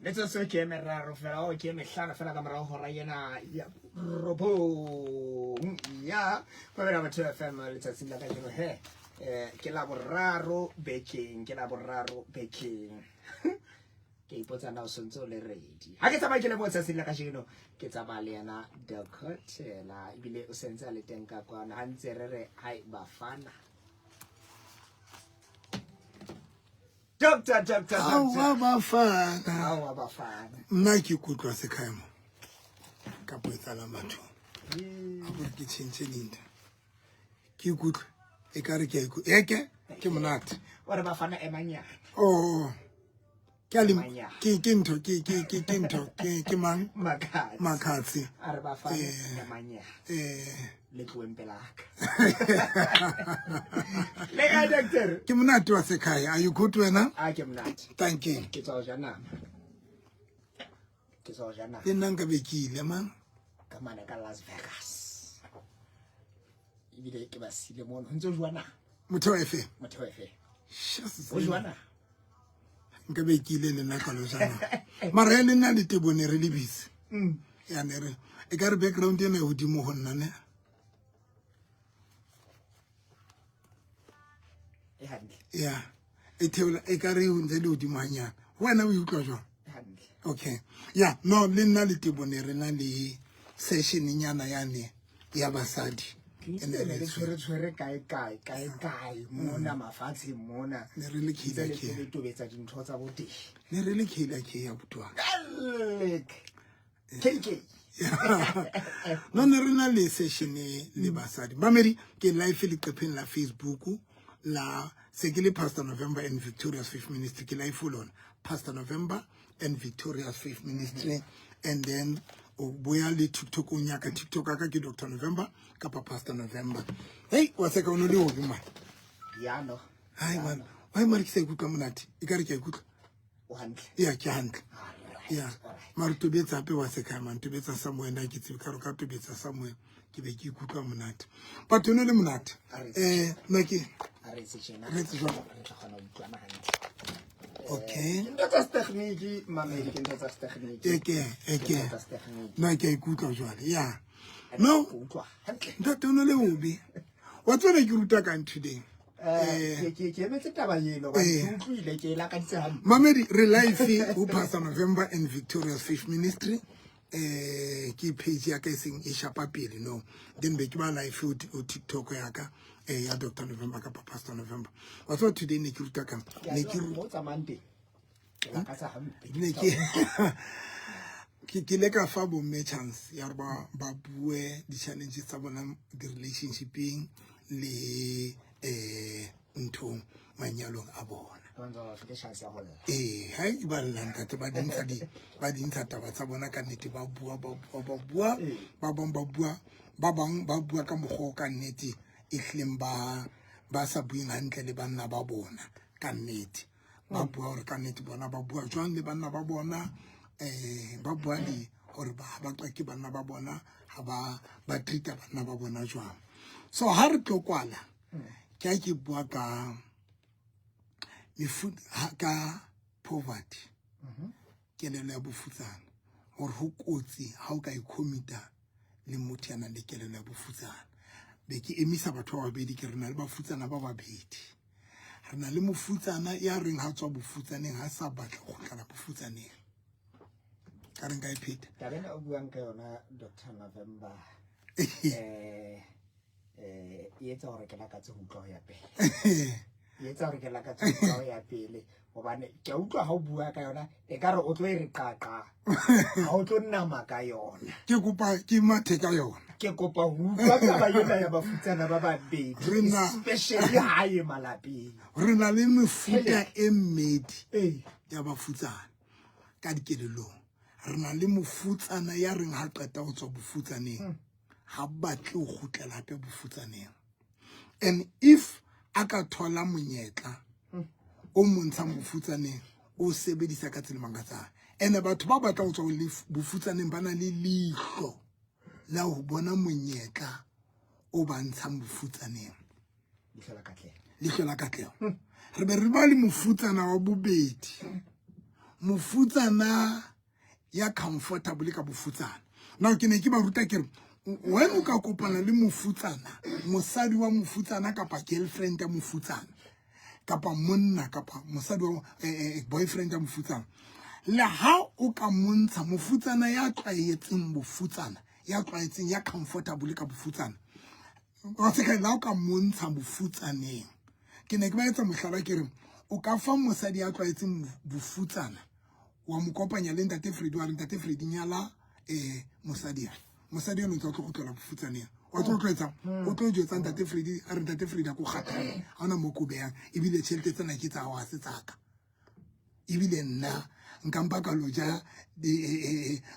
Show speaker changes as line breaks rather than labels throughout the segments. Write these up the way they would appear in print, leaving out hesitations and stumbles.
Metsotso ke e meraro fela o ke e mehlano fela ka morago hora ena ya robong ya Mamela Batho FM letsatsing la kajeno he ke la boraro bekeng, ke la boraro bekeng. Ke ipotsa na o sontse o le ready. Ha ke tsamaya ke le mo tsatsing la kajeno, ke tsamaya le yena Dokotela ebile o sentse a le teng ka kwana ha ntse re re hai bafana. Doctor, doctor, doctor.
Aowa bafana.
Aowa bafana.
Nna ke kutlwa sekhaemo ka puo tsala batho. A gore ke tšhentšhe dintho. Ke ikutlwa e ka re ke a ikutlwa. Eke ke monate.
O re bafana emanyana.
Oh. Ke a le ke ke ntho ke ke ke ke ntho ke ke mang?
Makhatsi.
Makhatsi.
A re bafana emanyana.
Eh.
Le tloeng pelaka. Le ka doctor.
Ke monate wa sekhaya. Are you good wena?
A ke monate.
Thank you.
Ke tswa ja nama. Ke tswa ja nama.
Le nna nka be ke ile man.
Ka mane ka Las Vegas. Ebile ke ba sile mono. Ho ntse ho jowa nama.
Motheo efe?
Motheo efe? Ho jowa nama.
Nka be ke ile le nna ka lo ja nama. Mara le nna le tebone re le busy. Ya ne re e ka re background ena e hodimo ho nna ne.
E hantle.
Ya. E theola e ka re ho ntse le hodimo hanyane. Wena o utlwa jwang?
Hantle.
Okay. Ya, no le nna le tebone re na le session nyana yane ya basadi.
Ke
E ne
ne
re
le tshwere tshwere kae kae kae kae mona mafatsheng mona.
Ne re le
Ntse le
kila
le tobetsa dintho tsa boteng.
Ne re le kila ke ya botwa.
KK.
No ne re na le session le basadi. Mamedi ke live leqepheng la Facebook la se ke le Pastor November and Victorious Faith Ministry ke live lona Pastor November and Victorious Faith Ministry and then o boya le TikTok o nyaka TikTok ka ke Dr November kapa Pastor November. Hey wa se ka ono le hobi man.
Ya no.
Hai man. Why mare ke sa ikutlwa monate? E ka re ke a ikutlwa.
O hantle.
Ya ke hantle. Ya. Mare tobetsa hape wa se kae man tobetsa somewhere nna ke tsebe ka re ka tobetsa somewhere ke be ke ikutlwa monate. But ono le monate. Nna ke
A re etse tjena.
Re etse jwang?
Re tla kgona ho utlwana hantle.
Okay.
Ke ntho tsa setekgniki, mamedi ke ntho tsa setekgniki.
Eke eke.
Ke ntho tsa setekgniki.
Nna ke a ikutlwa jwale. Ya. No.
Ke utlwa hantle.
Ntate ono le obe. Wa tseba ke ruta kang today?
Ke ke emetse taba eno ba ke utlwile ke lakaditse hampe.
Mamedi re live ho Pastor November and Victorious Faith Ministry. Ke page ya ka e seng e shapa pele no. Then be ke ba live ho TikTok ya ka ya Dr November kapa Pastor November. Wa tseba today ne ke ruta kang? Ne ke
mo tsamayang teng. Ke lakatsa hampe.
Ne ke ke le ka fa bomme chance ya gore ba bue di-challenges tsa bona di-relationshipeng le nthong manyalong a bona. Ee, ha e ba lla ntate ba dintsha di ba dintsha taba tsa bona ka nnete ba bua ba bua ba bua ba bang ba bua ba bang ba bua ka mokgwa o ka nnete e hlileng ba ba sa bueng hantle le banna ba bona ka nnete. Ba bua hore ka nnete bona ba bua jwang le banna ba bona ba bua le hore ba ba qake banna ba bona ha ba ba treat banna ba bona jwang. So ha re tlo kwala ke ha ke bua ka mefuta ka poverty kelello ya bofutsana hore ho kotsi ha o ka ikhomita le motho ya nang le kelello ya bofutsana. Be ke emisa batho ba babedi ke re na le bafutsana ba babedi. Re na le mofutsana ya reng ha tswa bofutsaneng ha sa batla ho kgutlela bofutsaneng. Ka reng ka e pheta.
Taba ena o buang ka yona Dr November e etsa hore ke lakatse ho utlwa ho ya pele. E etsa hore ke lakatse ho utlwa ho ya pele hobane ke a utlwa ha o bua ka yona e ka re o tlo e re qaqa. Ha o tlo nama ka yona.
Ke kopa ke mathe ka yona.
Ke kopa ho utlwa taba ena ya bafutsana ba babedi especially hae malapeng.
Re na le mefuta e mmedi ya bafutsana ka dikelelong. Re na le mofutsana ya reng ha qeta ho tswa bofutsaneng ha batle ho kgutlela hape bofutsaneng. And if a ka thola monyetla o montshang bofutsaneng o sebedisa ka tsela makatsang. And batho ba batlang ho tswa bofutsaneng ba na le leihlo la ho bona monyetla o ba ntshang bofutsaneng.
Leihlo la katleho.
Leihlo la katleho. Re be re ba le mofutsana wa bobedi. Mofutsana ya comfortable ka bofutsana. Now ke ne ke ba ruta ke re, when o ka kopana le mofutsana, mosadi wa mofutsana kapa girlfriend ya mofutsana, kapa monna kapa mosadi wa boyfriend ya mofutsana, le ha o ka montsha mofutsana ya tlwaetseng bofutsana, ya tlwaetseng, ya comfortable ka bofutsana, wa se ka la o ka montsha bofutsaneng. Ke ne ke ba etsa mohlala ke re, o ka fa mosadi ya tlwaetseng bofutsana, wa mo kopanya le ntate Freddy, wa re ntate Freddy nyala mosadi ya mosadi eno, o tlo kgutlela bofutsaneng, wa tlo tlo o tlo jwetsa ntate Freddy, a re ntate Freddy a ko kgathale, ha ona mo ko behang, ebile tjhelete tsena ke tsa hao, ha se tsaka, ebile nna nka mpa ka lo ja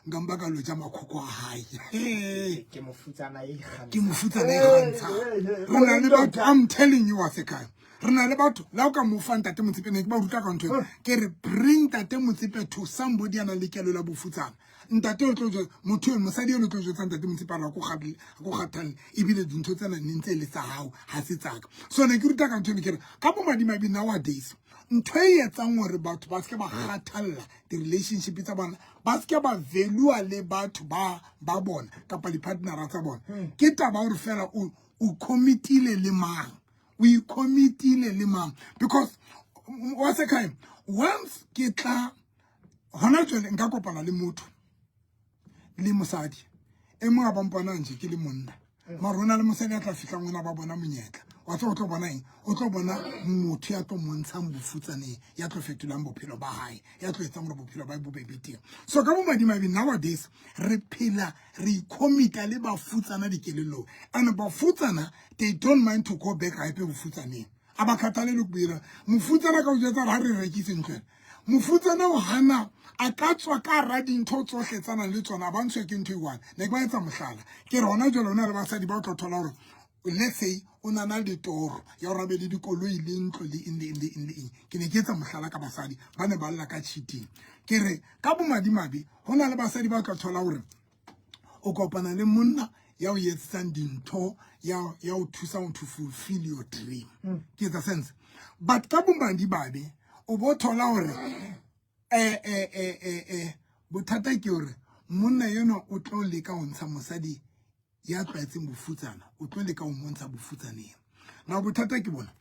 nka mpa ka lo ja makhoko a hae.
Ke mofutsana e ikgantshang.
Ke mofutsana e kgantshang. Re na le batho, I'm telling you, wa sekae, re na le batho la o ka mo fa ntate Motsepe, ne ke ba ruta ka ntho e. Ke re bring ntate Motsepe to somebody a nang le kelo la bofutsana, ntate o tlo jwetsa motho eno, mosadi eno o tlo jwetsa ntate Motsepe a re, a ko kgathalle, ebile dintho tsena ne ntse e le tsa hao, ha se tsaka. So ne ke ruta ka ntho eno, ke re ka bomadimabe nowadays ntho e etsang hore batho ba seke ba kgathalla di-relationship tsa bona, ba seke ba valua le batho ba bona kapa di-partnera tsa bona, ke taba hore fela o committile le mang, o i-committile le mang. Because wa sekae, once ke tla hona jwale, nka kopana le motho le mosadi e mongwe a ba mpona nje ke le monna, mara ho na le mosadi a tla fihlang ona ba bona monyetla wa tseba, o tlo bona eng? O tlo bona motho ya tlo montshang bofutsaneng, ya tlo fetolang bophelo ba hae, ya tlo etsang hore bophelo ba hae bo be betere. So ka bomadimabe nowadays re phela re i-commita le bafutsana dikelellong, and bafutsana, they don't mind to go back hape bofutsaneng, a ba kgathale le go dira. Mofutsana ka o jwetsa gore ha re rekise ntlo ena, mofutsana o hana a ka tswa ka hara dintho tsohle tsa nang le tsona, ba ntshwe ke ntho e one. Ne ke ba etsa mohlala, ke re hona jwale hona le basadi ba o tla thola hore, let's say, o nana le toro ya hore a be le dikoloi le ntlo le eng le eng le eng le eng. Ke ne ke etsa mohlala ka basadi ba ne ba lla ka cheating. Ke re ka bomadimabe ho na le basadi ba tla thola hore o kopana le monna ya o etsetsang dintho, ya o thusang to fulfill your dream. Ke etsa sense? But ka bomadimabe o bo thola hore bothata ke hore monna eno o tlo leka ho ntsha mosadi ya tlwaetseng bofutsana, o tlo leka ho montsha bofutsaneng. Na bothata ke bona,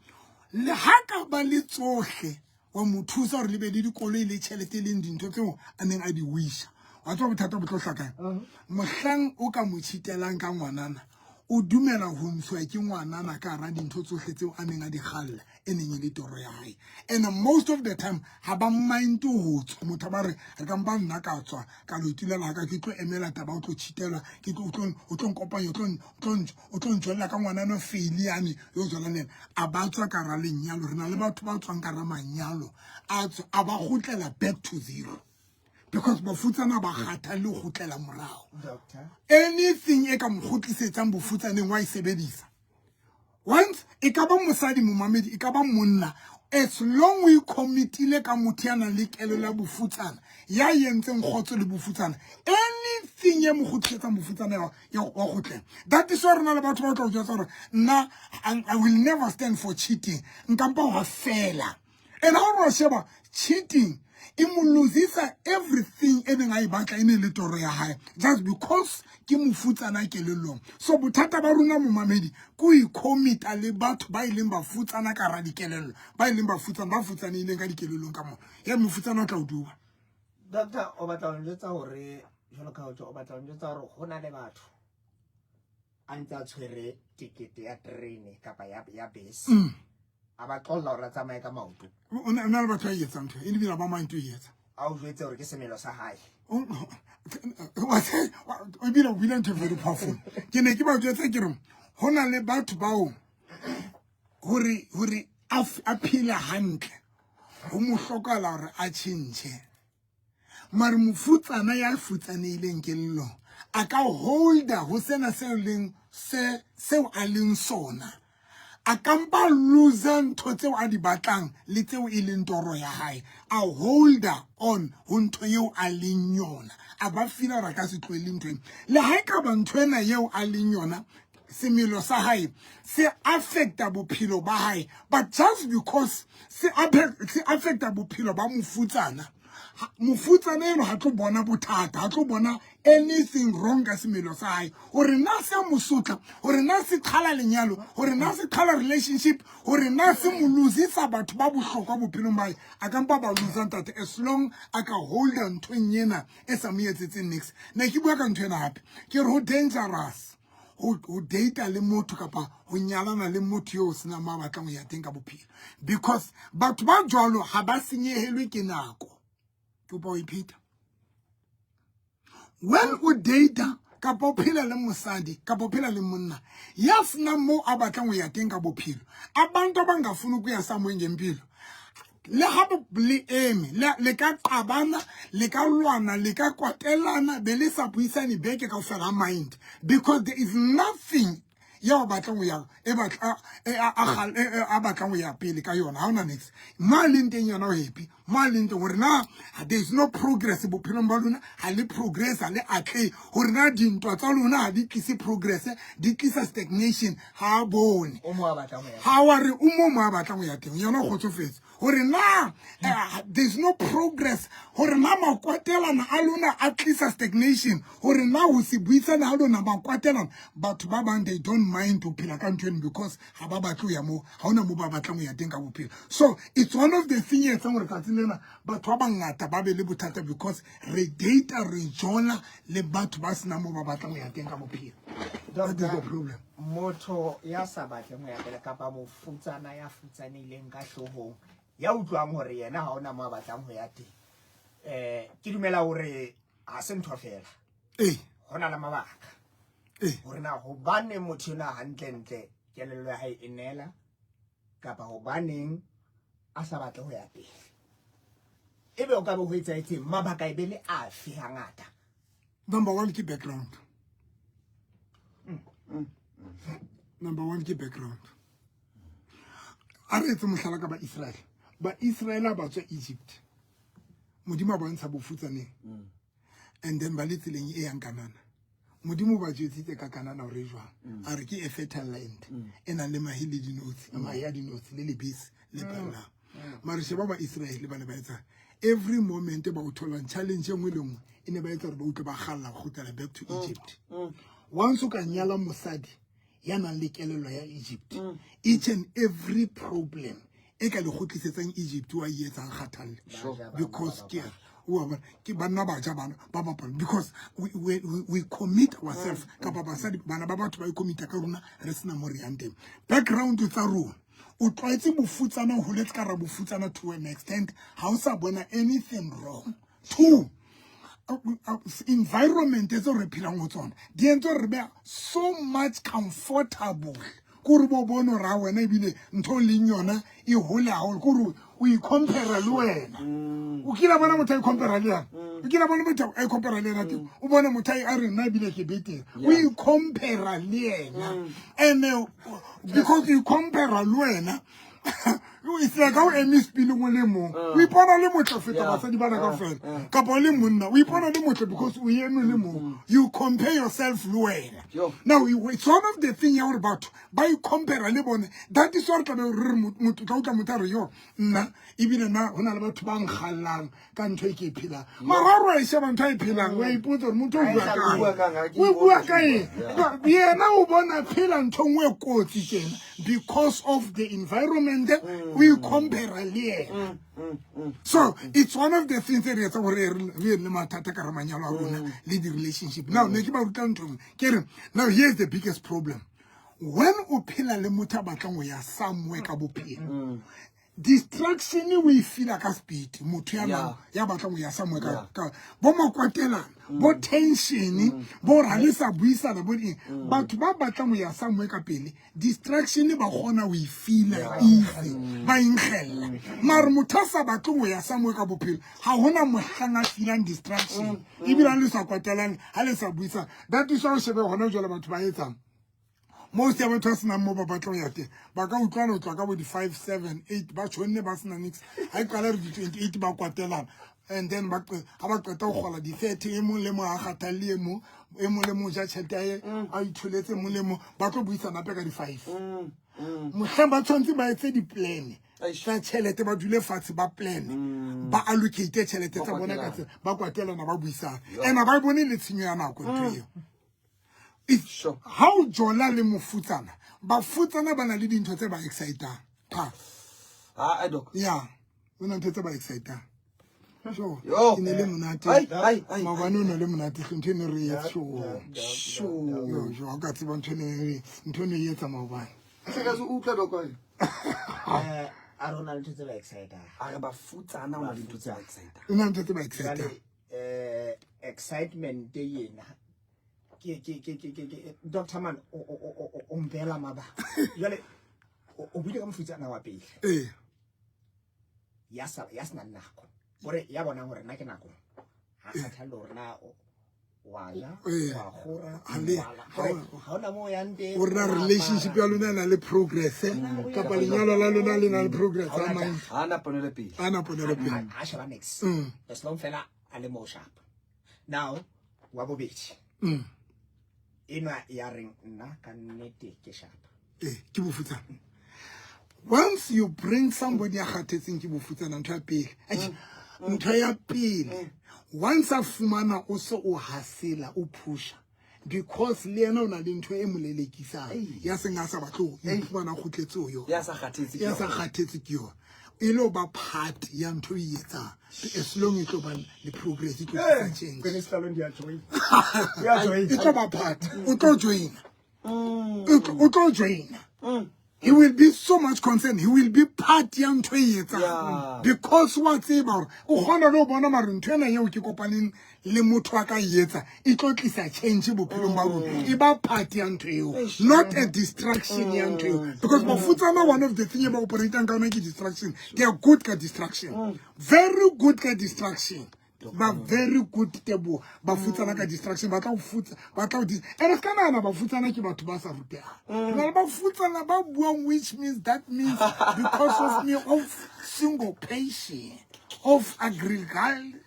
le ha ka ba le tsohle, wa mo thusa hore le be le dikoloi le tjhelete, e leng dintho tseo a neng a di wisha, wa tseba bothata bo tlo hlakang mohlang o ka mo cheatelang ka ngwanana. O dumela ho ntshwa ke ngwanana ka hara dintho tsohle tseo a neng a di kgalla, e neng e le toro ya hae. And most of the time ha ba mind ho tswa. Motho ba re re ka mpa nna ka tswa ka lo itulela ka ke tlo emela taba, o tlo cheatelwa ke tlo o tlo nkopanya, o tlo ntjwella ka ngwanana faili yane yo tswalang le yena. A ba tswa ka hara lenyalo. Re na le batho ba tswang ka hara manyalo, a tswa a ba kgutlela back to zero, because bafutsana ba kgathalle ho kgutlela morao.
Doctor.
Anything e ka mo kgutlisetsang bofutsaneng wa e sebedisa. Once e ka ba mosadi, momamedi, e ka ba monna, as long o i-committile ka motho ya nang le kelello ya bofutsana, ya entseng kgotso le bofutsana, anything e mo kgutlisetsang bofutsana wa kgutlela. That is why re na le batho ba tla o jwetsa hore nna I will never stand for cheating, nka mpa wa fela. And ha o re sheba, cheating e mo losisa everything e neng a e batla, e ne le toro ya hae, just because ke mofutsana kelellong. So bothata ba rona, momamedi, ke ho i-commita le batho ba e leng bafutsana ka hara dikelello, ba e leng bafutsana, ba futsanehileng ka dikelellong. Ka mona ya mofutsana o tla o duba.
Doctor, o batla ho njwetsa hore jwalo ka ho tjho, o batla ho njwetsa hore ho na le batho a ntse a tshwere tekete ya terene kapa ya bese, a ba tlolla hore a tsamaye ka maoto?
O na le batho ba e etsang ntho e, ebile ba mang to e etsa.
A o jwetse hore ke semelo sa hae.
Ebile o buile ntho e very powerful. Ke ne ke ba jwetsa ke re ho na le batho bao hore a phele hantle, ho mo hlokahala hore a tjhentjhe. Mare mofutsana ya futsanehileng kelellong a ka holda ho sena seo leng se seo a leng sona, a ka mpa loser ntho tseo a di batlang le tseo e leng toro ya hae, a holda on ho ntho eo a leng yona, a ba feel hore a ka se tlohele ntho ena, le ha e ka ba ntho ena eo a leng yona, semelo sa hae se affecta bophelo ba hae. But just because se affecta bophelo ba mofutsana, Mofutsana eno ha tlo bona bothata, ha tlo bona anything wrong ka semelo sa hae, hore na se a mo sotla, hore na se qhala lenyalo, hore na se qhala relationship, hore na se mo losisa batho ba bohlokwa bophelong ba hae. A ka mpa ba losa, ntate, as long a ka holda nthong ena e sa mo etsetseng nix. Ne ke bua ka ntho ena hape, ke re ho dangerous ho data le motho kapa ho nyalana le motho yo o senang mo a batlang ho ya teng ka bophelo, because batho ba jwalo ha ba senyehelwe ke nako. Ke kopa ho ipheta. When o data kapa o phela le mosadi kapa o phela le monna ya senang mo a batlang ho ya teng ka bophelo, abantu abangafuni ukuya somewhere ngempilo, le ha le eme, le ka qabana, le ka lwana, le ka kwatelana, be le sa buisane beke kaofela, ha mind, because there is nothing ya o batlang ho ya e batla a batlang ho ya pele ka yona. Ha hona nix mo a leng teng, yona o happy mo a leng teng. Hore na there is no progress bophelong ba lona, ha le progress, ha le atlehe, hore na dintwa tsa lona ha di tlise progress, di tlisa stagnation, ha a bone.
O mo a batlang ho ya.
Ha wa re o mo a batlang ho ya teng, yona o kgotsofetse. Hore na there's no progress, hore na makwatelana a lona a tlisa stagnation, hore na ho se buisane ha lona makwatelana. Batho ba bang, they don't mind ho phela ka ntho eno because ha ba batle ho ya moo, ha hona moo ba batlang ho ya teng ka bophelo. So it's one of the thing e etsang hore tsatsing lena batho ba bangata ba be le bothata, because re data, re jola le batho ba senang moo ba batlang ho ya teng ka bophelo. That is the problem.
Motho ya sa batleng ho ya pele kapa mofutsana ya futsanehileng ka hloohong, ya utlwang hore yena ha ona mo a batlang ho ya teng, ke dumela hore ha se ntho fela, ho na le mabaka hore na hobaneng motho ena hantlentle kelello ya hae e neela, kapa hobaneng a sa batle ho ya pele. Ebe o ka be ho etsahetseng? Mabaka e be le afe hangata?
Number one ke background. Number one ke background. A re etse mohlala ka ba-Israel. Ba-Israel ha ba tswa Egypt, Modimo a bontsha bofutsaneng, and then ba le tseleng e yang Kanana. Modimo ba jwetsitse ka Kanana hore e jwang, a re ke a fertile land e nang le mahe le dinotshi, mahe a dinotshi le lebese le phallang. Mare sheba ba-Israel, ba ne ba etsang? Every moment ba o tholang challenge e nngwe le nngwe, e ne ba etsa hore ba utlwe ba kgalla ho kgutlela back to Egypt. Once o ka nyala mosadi ya nang le kelello ya Egypt, each and every problem e ka le kgutlisetsang Egypt wa e etsang kgathalle, because ke wa bona ke banna ba ja bana ba bapala, because we commit ourselves, kapa basadi, bana ba batho ba e commita ka rona re sena mo re yang teng. Background tsa rona, o tlwaetse bofutsana, o holetse ka ra bofutsana to an extent ha o sa bona anything wrong. Two, environment tse re phelang ho tsona di entse hore re be so much comfortable, kore bo bone hore ha wena ebile ntho o leng yona e hole haholo, kore o icompare le wena. O kile bona motho a icompare le yena? O kile bona motho a icompare le yena teng? O bone motho a re nna ebile ke betere, o icompare le yena. And because you compare le wena, it's like ha o eme sepileng o le mong, o ipona le motle ho feta basadi bana kaofela, kapa o le monna o ipona le motle because o eme le mong, you compare yourself le wena. Now it's one of the thing ya hore batho ba icompare le bone. That is why re tlabe re re motho tla utlwa motho a re, yo nna ebile nna ho na le batho ba nkgallang ka ntho e ke e phelang. Mara ha re sheba ntho a e phelang, wa ipotsa hore motho o bua kae, o bua ka eng. Yena o bona phela ntho nngwe e kotsi tjena because of the environment, o icompare le yena. So it's one of the things tse re etsang gore re le mathata ka re manyalo a rona le di-relationship. Now ne ke ba ruta ntho nngwe, ke re now here's the biggest problem: when o phela le motho a batlang ho ya somewhere ka bophelo, distraction o e feela ka speed. Motho ya nang ya batlang ho ya somewhere ka bo makwatelana, bo tension, bo ra le sa buisana, bo eng. Batho ba batlang ho ya somewhere ka pele, distraction ba kgona ho e feela easy, ba inkgella. Mare motho a sa batleng ho ya somewhere ka bophelo, ha hona mohlang a feelang distraction, ebile ha le sa kwatelane, ha le sa buisana. That is why o shebe hona jwale batho ba etsang, most ya batho ba senang mo ba batlang ho ya teng, ba ka utlwana ho tloha ka bo di-5, 7, 8, ba tjhonne ba sena nix. Ha e qala re di-28 ba kwatelana, and then ha ba qeta ho kgola di-30, e mong le mong ha kgathalle e mong, e mong le mong ja tjhelete ya hae, a itholetse, e mong le mong ba tlo buisana hape ka di-5 mohlang ba tshwanetse ba etse di-plan. Tsa tšhelete ba dule fatshe ba plan mm. ba allocate tšhelete tsa bona ka tsela ba kwatelana ba buisana and ba bone le tshenyo ya nako ntho eo mm. ha o jola le mofutsana bafutsana ba na le dintho tse ba excitang pa
ah,
ya o na ntho tse ba excitang so e ne le monate maobane o ne le monate ntho e ne re etsa sure o ka tseba ntho e ne e etsa maobane
utlwa doko
eh, a rona le ntho tse ba excitang
a re bafutsana o na le ntho tse ba excitang
o na le ntho tse ba excitang
eh excitement yena ke ke ke ke ke Dr. Man o o o mbeela mabaka jwale o buile ka mofutsana wa pele
ee
ya sa ya sena nako gore ya bonang gore nna ke nako ga kgathalle gore na wa ja wa gora ga ona mo yang teng
o rena relationship ya lona e na le progress eh? kapa lenyalo la lona le na le progress a mantsi
a na ponelo pele
a na ponelo pele
a sheba next as long fela a le mo sharp now wa bobedi enwa ya reng nna ka nnete ke sharp
ee ke bofutsana once you bring somebody ya kgathetseng ke bofutsana ntho ya pele ntho ya pele once a fumana o se o hasela o phusha because le yena o na le ntho e mo lelekisang ya seng a sa batle ho iphumana kgutletse ho yona
ya sa kgathetse
ya sa kgathetse ke yona e lo ba part ya ntho e etsang as long e tlo ba le progress e tlo tlisa change e tlo ba part o tlo joina o tlo joina he will be so much concerned he will be part ya ntho e etsang because wa tseba gore o kgona le go bona mare ntho ena eo ke kopaneng le motho a ka e etsa e tlo tlisa change bophelong ba rona e ba part ya ntho eo not a distraction ya ntho eo because bafutsana one of the thing e ba operatang ka yona ke distraction they are good ka distraction very good ka distraction ba very good tebogo bafutsana ka distraction ba tla go futsa ba tla go dis and se ka nagana bafutsana ke batho ba sa rutegang re na le bafutsana ba buang which means that means because of me of single patient of agriculture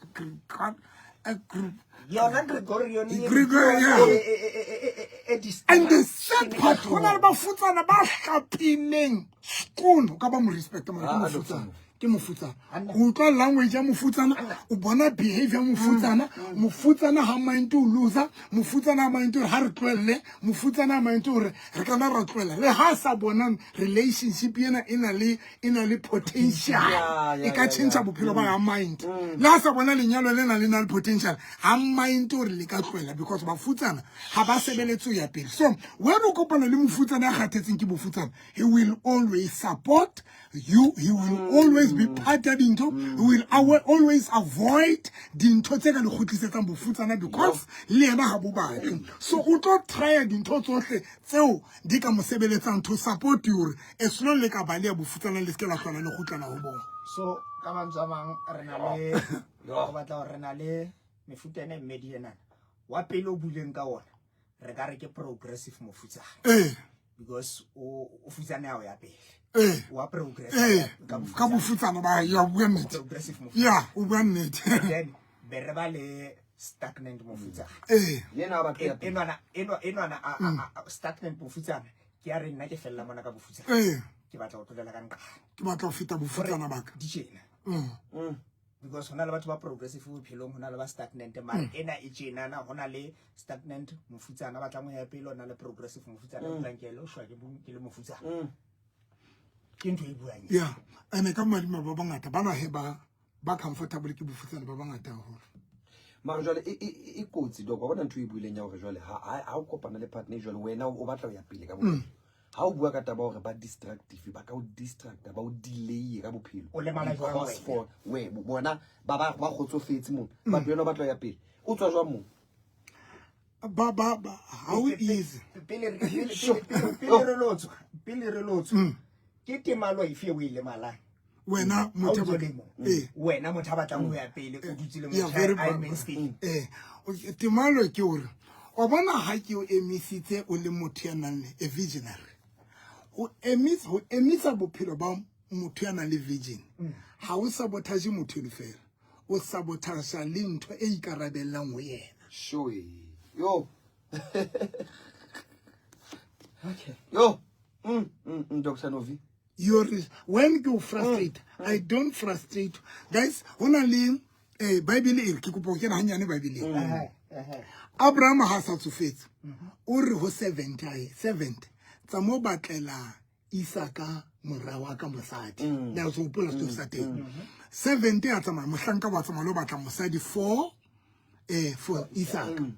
yona Gregorian
Gregorian, yeah. And the sad part go na le bafutsana ba hlapileng skoon o ka ba mo respecta mara ke mofutsana ke mofutsana o utlwa language ya mofutsana o bona behavior ya mofutsana mofutsana ha mind o loser mofutsana ha mind gore ha re tlohelle mofutsana ha mind gore re ka nna ra tlohela le ha sa bonang relationship ena e na le e na le potential e ka change bophelo ba ha mind le ha sa bona lenyalo le na le na le potential ha mind gore le ka tlohela because bafutsana ha ba sebeletse ho ya pele so when o kopana le mofutsana ya kgathetseng ke bofutsana he will always support you he will mm. always be part ya dintho mm. he will always avoid dintho tse ka le kgutlisetsang bofutsana because le yena ga bo batle so o tlo trya dintho tsohle tseo di ka mo sebeletsang to support you gore as long le ka baleya bofutsana le seke la tlhola le kgutlana ho bona
so ka mantswe a mang re na le go batla gore re na le mefuta ena e mmedi enana wa pele o buleng ka ona re ka re ke progressive mofutsana
ee
because o o futsana ya o ya pele
ee
wa progress
ee
ka
ka bofutsana ba ya o bua nnete
progressive mofutsana
ya o bua nnete
then be re ba le stagnant mofutsana
ee
yena a batla ya pele
enwana enwa enwana stagnant mofutsana ke ya re nna ke fella mona ka bofutsana
ee
ke batla go tlolela ka nqane
ke batla go feta bofutsana baka
di tjena
Mm.
Because hona le batho ba progressive bophelong hona le ba stagnant mare ena e tjenana hona le stagnant mofutsana ba tlang ho ya pele hona le progressive mofutsana mm. tlang ke lo shwa ke ke le mofutsana ke ntho e buang
ya ene ka madima ba bangata ba nahe ba ba comfortable ke bofutsana ba bangata haholo
mara jwale e, e, e, e kotsi dok wa bona ntho e buileng ya gore jwale ha o kopana le partner jwale wena o batla ho ya pele ka bophelo ha o bua ka taba hore ba distractive ba ka o distracta ba o delaye ka bophelo
O lemala jwang
Because
wena?
for we bona ba ba ba kgotsofetse mona but wena o batla ho ya pele o tswa jwang moo
ba ba ba how easy
pele re- pele- pele- pele- pele re lo tswa pele re lo tswa ke temalo efe e o e lemalang
wena
Ha o
motho
ntso le mo
ee
wena motho a batlang ho ya pele o dutse le
Yeah,
motho
very
a
bad.
emeng still
Eh, temalo ke hore wa bona ha ke o emisitse o le motho ya nang le a visionary ho emisa ho emisa bophelo ba motho ya nang le vision ha o sabotage motho eno fela o sabotage le ntho e ikarabellang ho yena
sure yo okay yo Dr. Novi.
Your when ke o frustrate, I don't frustrate. Guys, ho na le Bible e re ke kopa ho kena hanyane Bible. Abraham ha sa tsofetse. O re ho 70 ae, 70. Tsa mo batlela Isaka mora wa ka mosadi. Le a se hopola story sa teng. 70 a tsamaya mohlanka wa tsamaya lo batla mosadi for Isaka.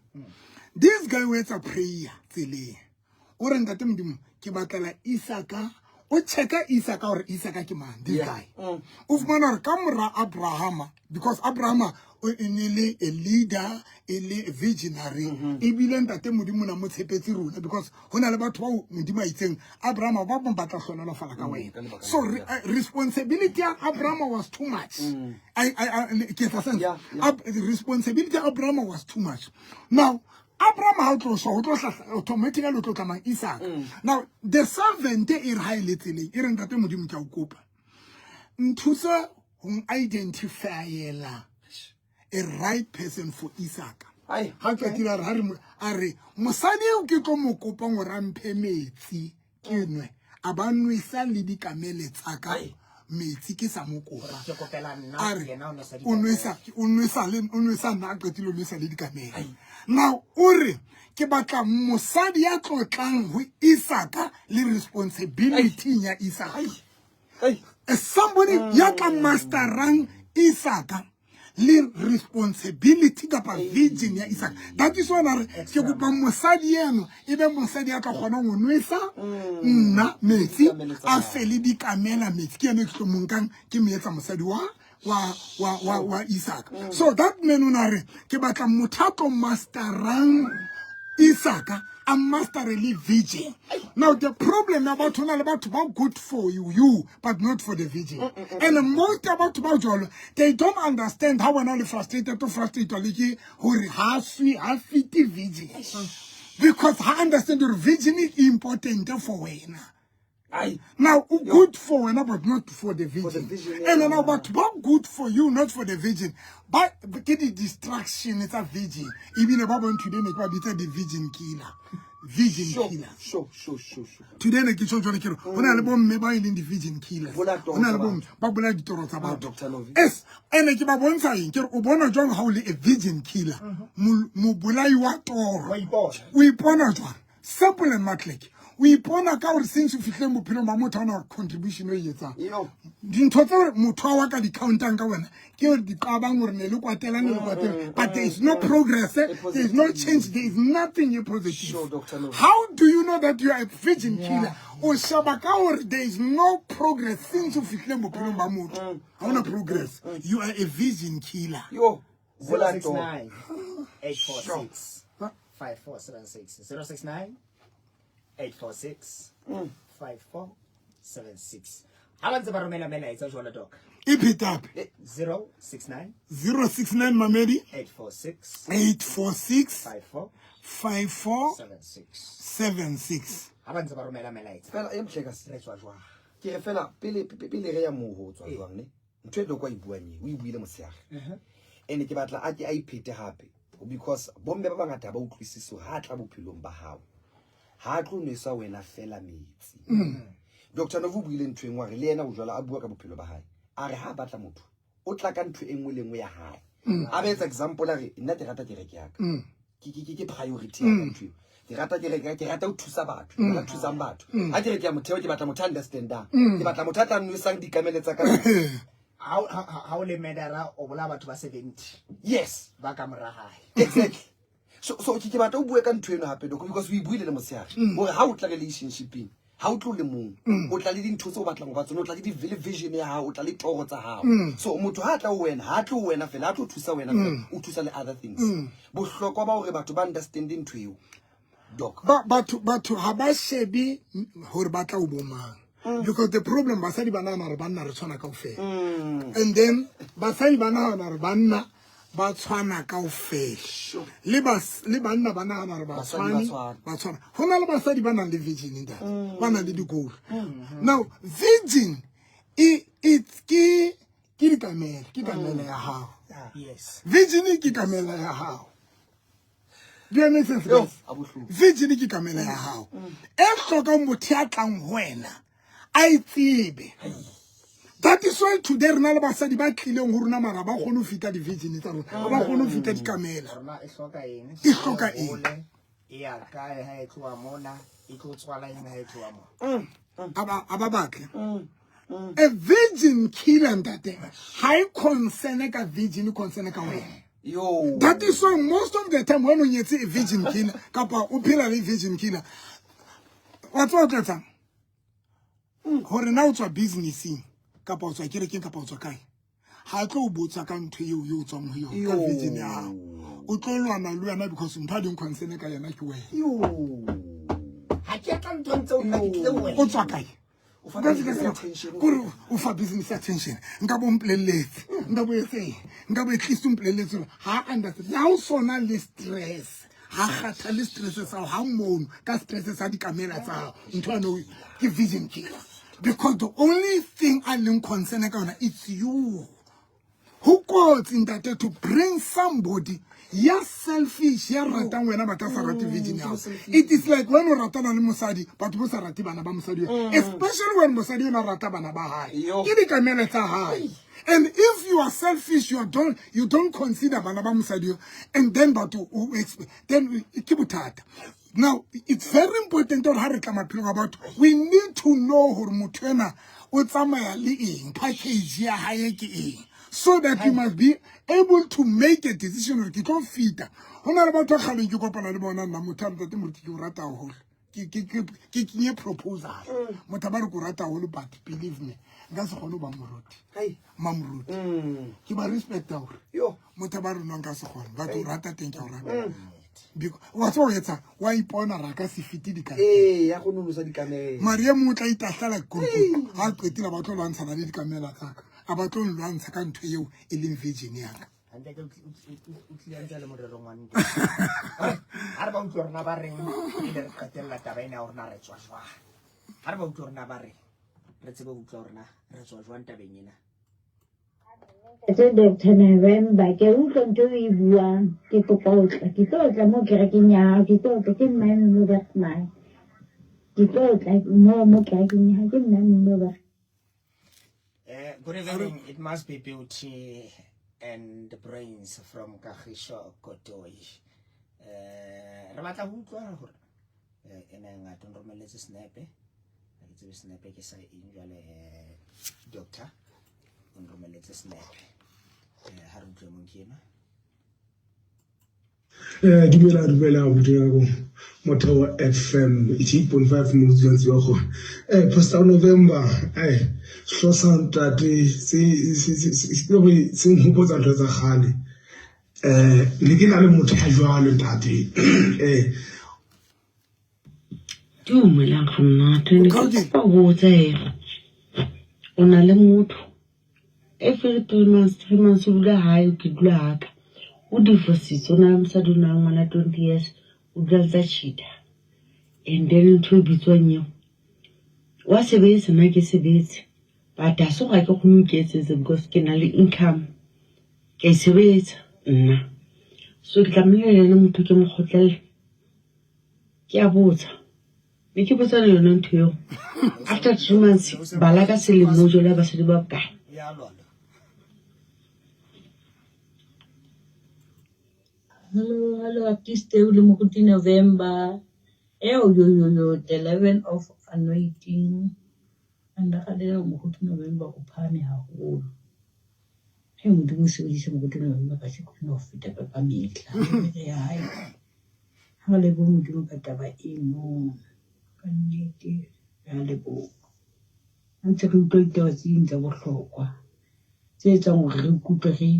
This guy o etsa prayer tseleng. O re ntate Modimo ke batlela Isaka, o checka Isaka hore Isaka ke mang, this guy. O fumana hore ka mora Abrahama, because Abrahama o e ne le a leader, e le visionary, ebile ntate Modimo na mo tshepetse rona, because ho na le batho bao Modimo a itseng Abrahama ba bang ba tla hlohonolofala ka wena.
Ka lebaka
So
la
responsibility ya Abrahama was too much. I ke etsa sense?
Yeah.
Responsibility ya Abrahama was too much. Now Abraham ha o tlo shwa, o tlo hlahla automatically o tlo tlamang Isaac. Now the servant e re ha e le tseleng, e re ntate Modimo ke a o kopa, nthuse ho identifyela a right person for Isaac.
Ai.
Ha qetile a re, ha re a re mosadi eo ke tlo mo kopang hore a mphe metsi ke nwe, a ba nwesa le dikamele tsa ka
Ai.
metsi ke sa mo kopa.
Ke kopela nna,
A re
yena o nwesa
o
dikamele.
nwesa, o nwesa le, o nwesa nna, a qetile o nwesa le dikamele. Now o re ke batla mosadi ya tlotlang ho Isaka le responsibility ya Isaka.
Ai.
Somebody ya tla masterang Isaka le responsibility kapa vision ya Isaka. That is why re ke kopa mosadi eno e be mosadi ya tla kgonang ho nwesa nna metsi,
Dikamele tsa
a
hae.
fe le dikamela metsi. Ke yena e ke tlo mo nkang ke mo etsa mosadi wa Isaka. So that man o na re ke batla motho a tlo masterang Isaka, a mastere le vision. Now the problem ya batho, na le batho ba good for you but not for the vision. And most ya batho ba jwalo, they don't understand how wena o le frustrated, to frustrated le ke hore ha swi ha fiti vision, because ha understand your vision is important for wena.
Ai.
Now o good for wena but not for the vision.
For the vision, yeah.
And now batho ba good for you not for the vision, ba ke di distraction tsa vision, ebile ba bong today ne ke ba bitsa di vision killer, vision killer.
Sure.
Today ne ke tjho jwale ke re ho na le bomme ba e leng di-vision killers.
Bolaya toro
Ho na le
tsa
bomme
batho.
ba bolaya ditoro tsa batho.
Dr. Novi.
Yes, ene ke ba bontsha eng, ke re o bona jwang ha o le a vision killer, mobolai wa toro?
Wa ipona.
O ipona jwang? Simple and matlek, o ipona ka hore since o fihleng bophelong ba motho, ha ona contribution o e etsang.
Yo.
Dintho tse hore motho wa ka di-countang ka wena ke hore di qabang hore ne le kwatela, ne le kwatela, but there is no progress, there is no change, there is nothing e positive.
Sure, Dr. Novi.
How do you know that you are a vision killer? O sheba ka hore there is no progress since o fihlileng bophelong ba motho, ha ona progress, you are a vision killer.
Yo. Bolaya toro.
069 846 5476. 069 846 5476. Ha ba ntse ba romela melaetsa jwalo, doc.
E phete hape.
069
069, mamedi.
846
846
54
54
76.
76.
Ha ba ntse ba romela melaetsa.
Fela e mhlekasi.
Re tswa jwang?
Ke re fela pele re ya moo ho tswa jwang ne, ntho e doko a e buang e o e buile motshehare, ene ke batla a ke a iphete hape, because bomme ba bangata ha ba utlwisise hore ha a tla bophelong ba hao, ha a tlo nwesa wena fela metsi. Dr Novo o buile ntho e nngwe, a re le yena o jwalo, a bua ka bophelo ba hae, a re ha a batla motho o tla ka ntho e nngwe le nngwe ya hae. A ba etsa example, a re nna ke rata kereke ya ka, ke priority ya ka ntho eo. Ke rata kereke, ke rata ho thusa batho, ke rata thusang batho. Ha kereke ya motheo, ke batla motho a understandang, ke batla motho a tla nwesang dikamele tsa ka.
Ha o le murderer, o bolaya batho ba 70 ba ka mora hae.
Exactly. So ke batla o bue ka ntho eno hape, Doc, because o e buile le motshehare hore ha o tla relationshipeng, ha o tlo le mong, o tla le dintho tse o batlang ho ba tsona, o tla le le vision ya hao, o tla le toro tsa hao. So motho ha tla ho wena, ha tlo ho wena fela, ha tlo thusa wena fela, o thusa le other things. Bohlokwa ba hore batho ba understande ntho eo, Doc.
Ba batho ha ba shebe hore ba tla o bomang, because the problem, basadi ba nahana hore banna re tshwana kaofela, and then basadi ba nahana hore banna ba tshwana kaofela, le banna ba nahana hore
Basadi ba
batshwani
tshwana.
Ba tshwana. Ho na le basadi ba nang le vision, ntate, ba nang le di-goal. Now vision e it's ke dikamela, ke kamela ya hao. Vision ke kamela ya hao. Do you make sense,
Yo,
guys?
a bohloko.
Vision ke kamela ya hao e hlokang motho ya tlang ho wena. A e tsebe. That is why today re na le basadi ba tlileng ho rona mara ba kgone ho fita di-virgin tsa rona, ga ba kgone ho fita dikamela.
Rona e hloka eng?
E hloka eng?
Hole, E ya kae ha e tloha mona? E tlo tswala eng ha e tloha mona?
A ba batle. A virgin killer ntate ha e concern ka virgin, e concern ka wena.
Yo.
That is why most of the time when o nyetse a virgin killer kapa o phela le virgin killer, wa tseba o tla etsang? Hore na o tswa businessing kapa o tswa kerekeng kapa o tswa kae, ha tlo o botsa ka ntho eo eo o tswang ho yona ka virgin ya hao. O tlo lwana le wena because ntho a ding concern ka yena ke wena.
Yo.
Ha ke tla nthong tseo nna ke tlile ho wena.
O tswa kae?
O fa
Nka se
business
ka
attention.
kore o fa business attention. Nka bo mpolelletse, nka bo etseng, nka bo at least o mpolelletse hore ha understand. Le ha o sona le stress, ha kgathale stress sa hao, ha mono ka stress sa dikamela tsa hao. Ntho eno ke vision killer. Because the only thing a leng concern ka yona, it's you. Ho kotsi ntate to bring somebody ya selfish, ya ratang wena but a sa rate virgin ya hao. It is like when o ratana le mosadi but bo sa rate bana ba mosadi eo. Especially when mosadi ena rata bana ba hae.
Yo.
Ke dikamele tsa hae. And if you are selfish, you don't consider bana ba mosadi eo, and then but o, o exp-, then ke bothata. Now, it's very important hore ha re tla maphelong a batho, we need to know hore motho ena o tsamaya le eng, package ya hae ke eng, so that you must be able to make a decision hore ke tlo fita. Ho na le batho ba kgaleng ke kopana le bona nna, motho a re, Ntate Moruti, ke o rata haholo. Ke kenye proposal. Motho a ba re ke o rata haholo, but believe me, nka se kgone ho ba moruti.
Hai.
Mamoruti. Ke ba respecta hore.
Yo.
Motho a ba re nna nka se kgone, but o rata teng ke a o rata. Because wa tseba ho etsa, wa ipona ra ka se fete dikamela.
Ee, ya go nonosa dikamela.
Maria mongwe o tla itahlela korokoro. Ha a qetile, ba tlo lwantshana le dikamela tsa ka. A ba tlo nlwantsha ka ntho eo e leng virgin ya ka.
Hantle ke o tlile ntse le morerong wa ntwa. Ha re ba utlwe rona ba reng, pele re qetella taba ena ya hore na re tswa jwang. Ha re ba utlwe rona ba reng, re tsebe ho utlwa hore na re tswa jwang tabeng ena.
Ntate Doctor November, ke utlwa ntho e buang, ke kopa ho tla, ke tlo tla mo kerekeng ya hao, ke tlo tla, ke nna Mme Bergman. Ke tlo tla mo kerekeng ya hao, ke nna Mme Bergman.
Good evening. It must be Beauty and the Brains from Kagisho Kotoi. Re batla ho utlwa hore, ena e ngata, o nromelletse snepe. Ha ke tsebe snepe ke sa eng jwale, doctor. O nromelletse snepe. Ha re utlwe mong ke enwa.
Dumela, dumela, Modimo, Motheo FM, 88.5 mo dulang tseba gone. Pastor November, hlosa ntate, se, ke se nhopotsa ntho tsa kgale. Ne ke na le motho ya jwalo ntate.
Dumela nkgonne, ne ke kopa ho botsa hore o na le motho every 3 months, 3 months o dula hae, ke dula haka. O divorcitse, o na le mosadi, o na le ngwana 20 years, o dula ntse a cheat-a. And then ntho e bitswang eo, wa sebetsa, nna ke sebetse. But ha se hore ha ke kgone ho iketsetsa because ke na le income. Ke a e sebetsa nna. So ke tlamehile le yena motho ke mo kgotlelle. Ke a botsa. Ne ke botsa le yona ntho eo. After 3 months, bala ka selemo jwale basadi ba bokae?
Hello, hello, artist eo le Moruti November. Eo, yo, yo, yo, the level of anointing. And ga le Moruti November o phahame haholo. He Modimo o sebedise Moruti November ka sekgona ho feta ka ka mehla. Re ya hae. Ha re lebohe Modimo ka taba eno. Ka nnete, re a leboha. Ha ntse re utlwa ditaba tse ding tsa bohlokwa tse etsang hore re ikutlwe re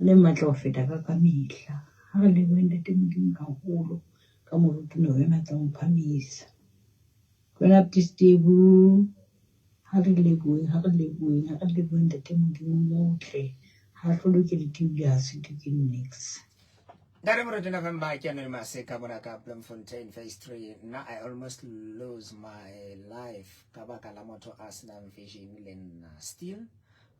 le matla ho feta ka ka mehla. Ha re lebohe Ntate Modimo haholo ka Moruti November tsa mo phamisa. Wena Steve, ha re lebohe, ha re lebohe, ha re lebohe Ntate Modimo motle. Ha hlolwe ke ditebile, ha se ke niks.
Ntate Moruti November, ke Anonymous ka mona ka Bloemfontein phase 3. Nna I almost lose my life ka baka la motho a senang vision le nna. Still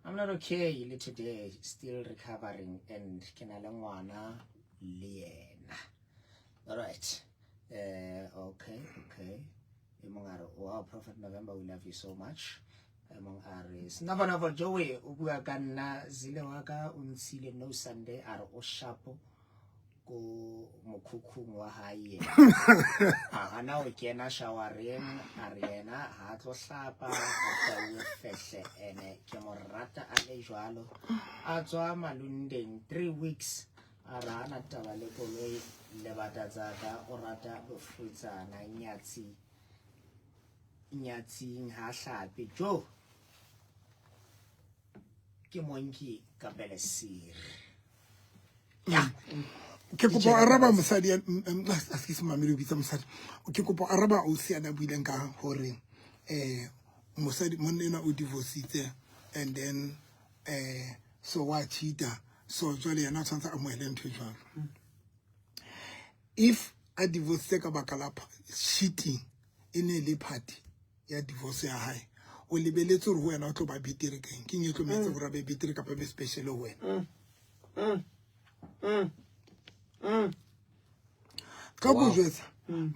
I'm not okay le today, still recovering and ke na le ngwana le yena. All right. Okay, okay. E mong a re, wow, Prophet November, we love you so much. E mong a re, Snovonovo Joey o bua ka nna, zile wa ka o ntshile no Sunday, a re o shapo ko mokhukhung wa hae yena. A hana ho kena showereng, a re yena ha a tlo hlapa, o tauwe fehle, ene ke mo rata a le jwalo. A tswa Malundeng 3 weeks, a re hana taba le koloi le bata tsa ka, o rata bofutsana, nyatsi nyatsing ha hlape. Jo ke monki ka pelesiri. Ya.
Ke kopa araba mosadi, a se ke se mamele o bitsa mosadi. Ke kopa araba ausi a na buileng ka hore mosadi monna enwa o divorcitse and then so wa cheata, so jwale yena o tshwanetse a amohele ntho e jwalo. If a divorcitse ka baka la cheating, e ne le party ya divorce ya hae, o lebeletse hore ho wena o tlo ba betere keng? Ke eng e tlo mo etsa hore a be betere kapa be special ho wena? Ka go jwetsa,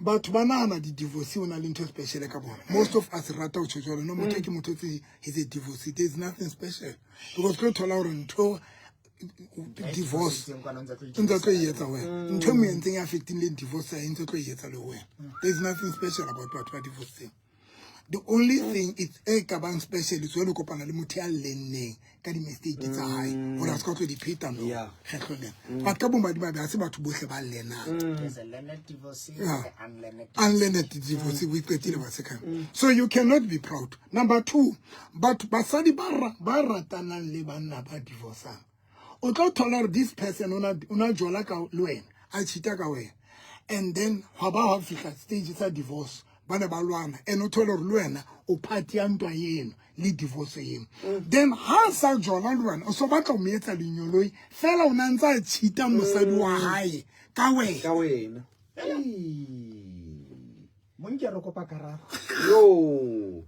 batho ba nahana di-divorce o na le ntho special ka bona. Most of us rata ho tjho jwalo, no motho ke motho tse he's a divorcee, there is nothing special, because tlo thola hore ntho divorce ntse tlo e etsa wena, ntho e mo entseng e affecting le divorce ya ntse tlo e etsa le wena. There is nothing special about batho ba divorceng. The only thing is e ka bang special is when o kopana le motho ya lenneng ka di-mistake tsa hae hore a se ka tlo di pheta no kgetlo lena. But ka bomadimabe ha se batho bohle ba lenang.
There's a learned divorcee,
Yeah.
the unlearned.
Unlearned divorce, we qetile ba sekang. So you cannot be proud. Number two, batho basadi ba ratanang le banna ba divorcang, o tlo thola hore this person o na jola ka le wena, a cheata ka wena, and then hwa ba hwa fihla stage sa divorce, ba ne ba lwana, and o thole hore le wena o party ya ntwa eno le divorce eno. Then ha sa jola le wena, o so batla ho mo etsa lenyoloi fela, o na ntse a cheata mosadi wa hae ka wena.
Ka wena.
Monki a re kopa karabo.
Yo.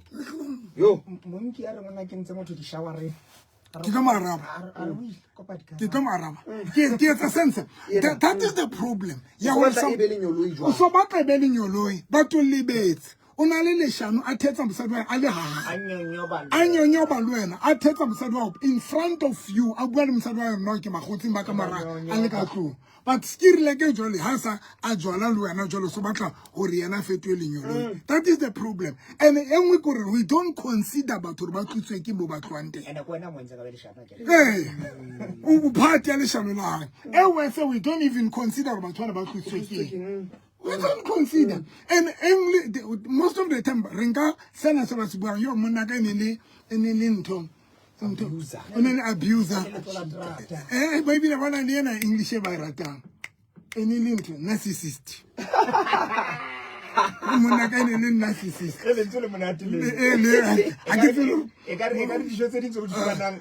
Yo.
Monki a re monna ke ntse motho di-showereng.
Ke tlo mo araba.
A re o ile kopa dikarabo.
Ke tlo mo araba. Ke etsa sense. That is the problem. Ya
O
hore
batla e be lenyoloi jwang?
O so batla e be lenyoloi, batho lebetse. O na le leshano, a thetsa mosadi wa hae, a le ha.
A nyonyoba le
A nyonyoba le wena, a thetsa mosadi wa hao in front of you, a bua le mosadi wa hae, no ke makgotsing ba ka mara a le ka tlung. But ke rile ke jwale ha sa a jwala le wena jwale, so batla hore yena a fetohe lenyoloi. That is the problem. And e nngwe ke hore we don't consider batho hore ba tlotswe ke bo ba tlohang teng.
Ene ke wena mo entse ka be leshano akere.
Ee, o part ya leshano la hae. E worse, we don't even consider hore batho bana ba tlotswe ke eng. We don't consider. And only the, most of the time, re nka sena se ba se buang, yo monna ka e ne le, e ne le ntho, ntho,
Abuser.
o ne le abuser.
Letola
Ba ebile ba na le ena English e ba e ratang. E ne le ntho, narcissist. Monna ka e ne le narcissist.
E lentswe le monate le.
Le, ha ke tsebe.
E ka re dijo tse ding tse o di fumanang,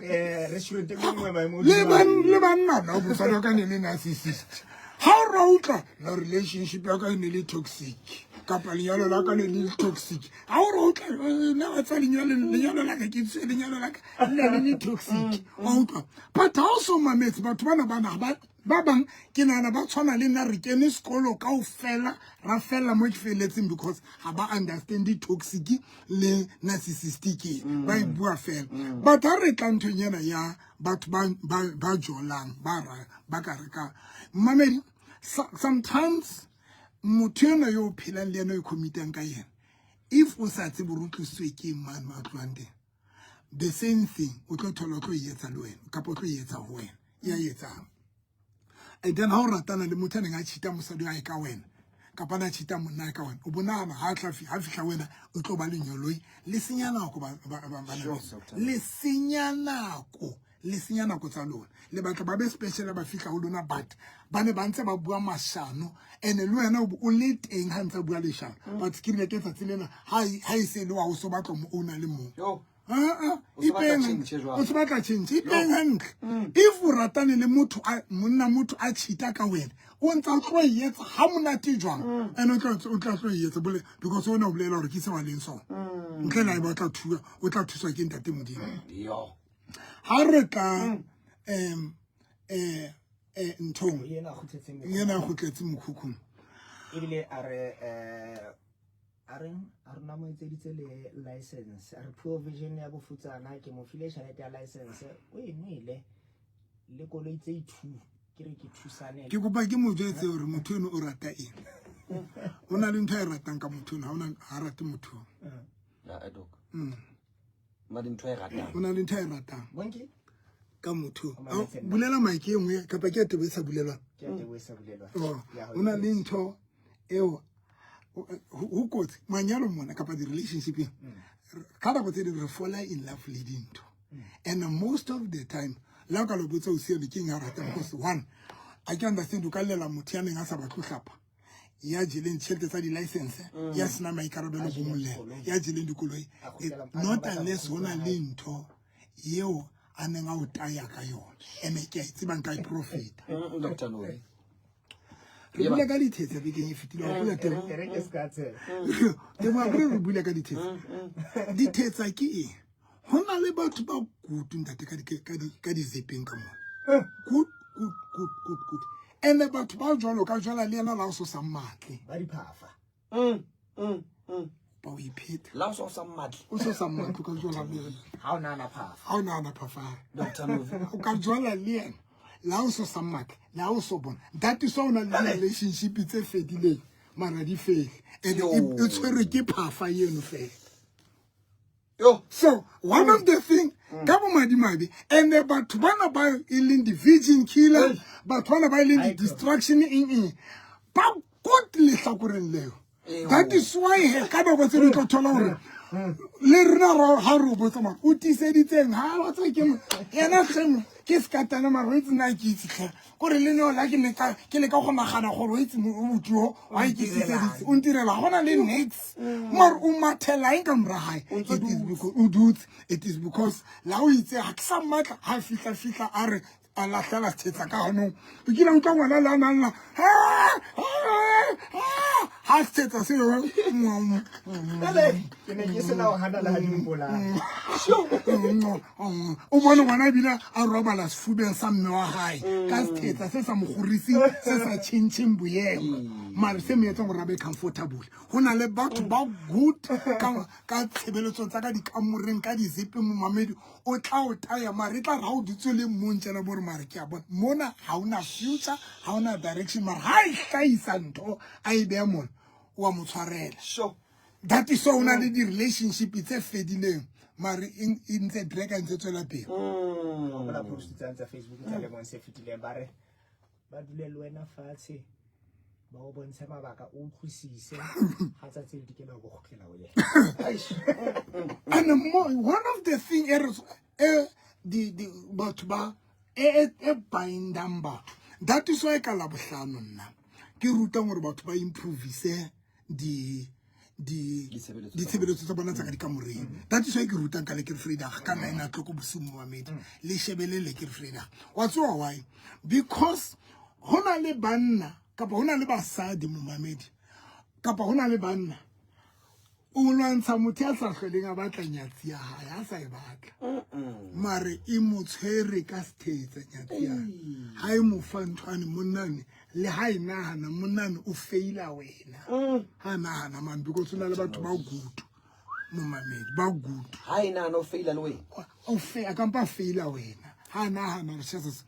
restaurant e nngwe maemo
Le le banna no, mosadi wa ka ne le narcissist. Ha o ra utlwa, no relationship ya ka e ne le toxic. Kapa lenyalo la ka le le toxic. Ha o ra utlwa, nna wa tsa lenyalo, lenyalo la ka ke tswe, lenyalo la ka le ne le toxic. Wa utlwa? But ha o so mametse batho bana bana ba ba bang, ke nahana ba tshwana le nna, re kene sekolo kaofela, ra fella mo ke felletseng, because ha ba understand toxic le narcissistic, ba e bua fela. But ha re tla nthong ena ya batho ba jolang, ba ra, ba ka re ka mamedi, sometimes motho enwa yo o phelang le yena, o commitang ka yena, if o sa tsebe hore o tlositswe ke eng mane mo a tlohang teng, the same thing o tlo thola o tlo e etsa le wena, kapa o tlo e etsa ho wena, e a etsang. And then ha o ratana le motho a neng a cheat-a mosadi wa hae ka wena, kapa a na cheat-a monna hae ka wena, o bonahana ha tla ha fihla wena, o tlo ba lenyoloi. Le senya nako ba
Sure,
na-
doctor.
Le senya nako, le senya nako tsa lona. Le batla ba be special ba fihla ho lona, but ba ne ba ntse ba bua mashano, and le wena o le teng ha ntse bua leshano. But ke rile ke tsatsi lena, ha e se le wa o so batla mo o na le mong.
Yo.
Ah,
O se batla
ipeng
change jwale.
O se batla change, ipeng hantle. If o ratane le motho a, monna motho a cheat-a ka wena, o ntsa o tlo e etsa ha monate jwang? And o tla tlo e etsa bole, because o ne o bolela hore ke se wa leng sona. Ntle le ha eba o tla thuwa, o tla thuswa ke ntate Modimo.
Yo.
Ha re tla, nthong.
Yena a kgutletseng
Yena a kgutletse mokhukhung.
Ebile a re, A reng a rona mo etseditse le license a re poor vision ya bofutsana ke mo file tjhelete ya license o e nwele le koloi tse two ke re ke thusane
Ke kopa ke mo jwetse hore motho eno o rata eng. O na le ntho a e ratang ka motho eno, ha ona ha rate motho.
Ya, eh, doc. Na le ntho e ratang.
O na le ntho a e ratang
bonke
ka motho.
O mametse nna.
Bulela mic e nngwe kapa ke ya tebo e sa bulelwang.
Ke ya tebo e sa bulelwang.
Oh,
Ya ho
o na le ntho eo ho kotsi manyalo mona kapa di-relationshipeng ka nako tse ding re fola in love le dintho and most of the time la o ka lo botsa o sione ke eng a ratang because one a ke understand o ka llela motho ya neng a sa batle ho hlapa ya jeleng tjhelete tsa di-license ya sena maikarabelo bo mollela ya jeleng dikoloi
A kgutlela- a
not
batla
unless
ho
ho na
kgutlela
le
hae.
ntho eo a neng a o taya ka yona ene ke a e tsebang ka e profita
Dr. Novi.
Re bula ka dithetsa bekeng e fetile wa hopola temo
E re ke ska tshela.
Temo akere re bula ka dithetsa dithetsa ke eng ho na le batho ba kutu ntate ka di- ka di- ka dizepeng ka mona good good good good good and batho ba jwalo ka jwala le yena la o so sa mmatle
Ba diphafa.
Ba o ipheta
La o sa o sa mmatle.
O so sa mmatle o ka jwala le yena
Ha o nahana phafa.
Ha o nahana phafare
Dr. Novi.
O ka jwala le yena la o so sa mmatle la o so bona that is why o na le relationship tse fedileng mara di fele and e tshwerwe ke phafa eno fela
Yo.
So one of the thing ka bomadimabe and batho bana ba e leng di-virgin killer batho bana ba e leng di-distraction eng eng ba good lehlakoreng leo that is why he ka nako tse di tlo thola gore le rena ha re o botsa mara o tiiseditseng ha wa tseba ke yena tlhemo ke sekatana mara o itse nna ke itse tlhe kore le neo la ke leka ke leka go nagana gore o itse motho yo wa ikisiseditse o ntirela ga gona le nix mare o mathela eng ka mora gae it is because o dutse it is because la o itse ga ke sa mmatla ga fitlha fitlha a re a lahlela thetsa ka ganong o kile utlwa ngwana le a nang la ha thetsa se
Ele ke ne ke sena ho hana le ha di mpolaya.
O bone ngwana ebile a robala sefubeng sa mme wa gae ka sethetsa se sa mo goriseng se sa tšhentšheng boemo mare se mo etsang gore a be comfortable go na le batho ba good ka tshebeletsong tsa ka dikamoreng ka dizepe momamedi o tla o taya mare e tla re ga o dutse le mong tjena bo re mare ke a bona mona ga ona future ga ona direction mare ga e hlahisa ntho a e beya mona o a mo tshwarela that is why o na le di-relationship tse fedileng mare e ntse dreka e ntse tswela pele
Hopola post tsa tsa Facebook tsa lemong se fetileng ba re ba dule le wena fatshe ba o bontshe mabaka o utlwisise ha tsatsi le dikela o bo kgutlela ho yena.
And more, one of the thing e re e di batho ba e e bindang batho that is why ka labohlano nna ke rutang gore batho ba improvise di di ditshebeletso tsa bona tsa ka dikamoreng that is why ke rutang ka lekker vrydag ka 9 o'clock bosiu momamedi le shebele lekker vrydag wa tsewa why because ho na le banna kapa ho na le basadi momamedi kapa ho na le banna o lwantsha motho ya sa hloleng a batla nyatsi ya hae a sa e batla mare e mo tshwere ka sethetsa nyatsi ya ha e mo fa nthwane monnane le ha e nahana monnane o feila wena ha nahana man because o na le batho ba good momamedi ba good
Ha e nahana o feila le wena.
O fe a kampa feila wena ha nahana re Jesus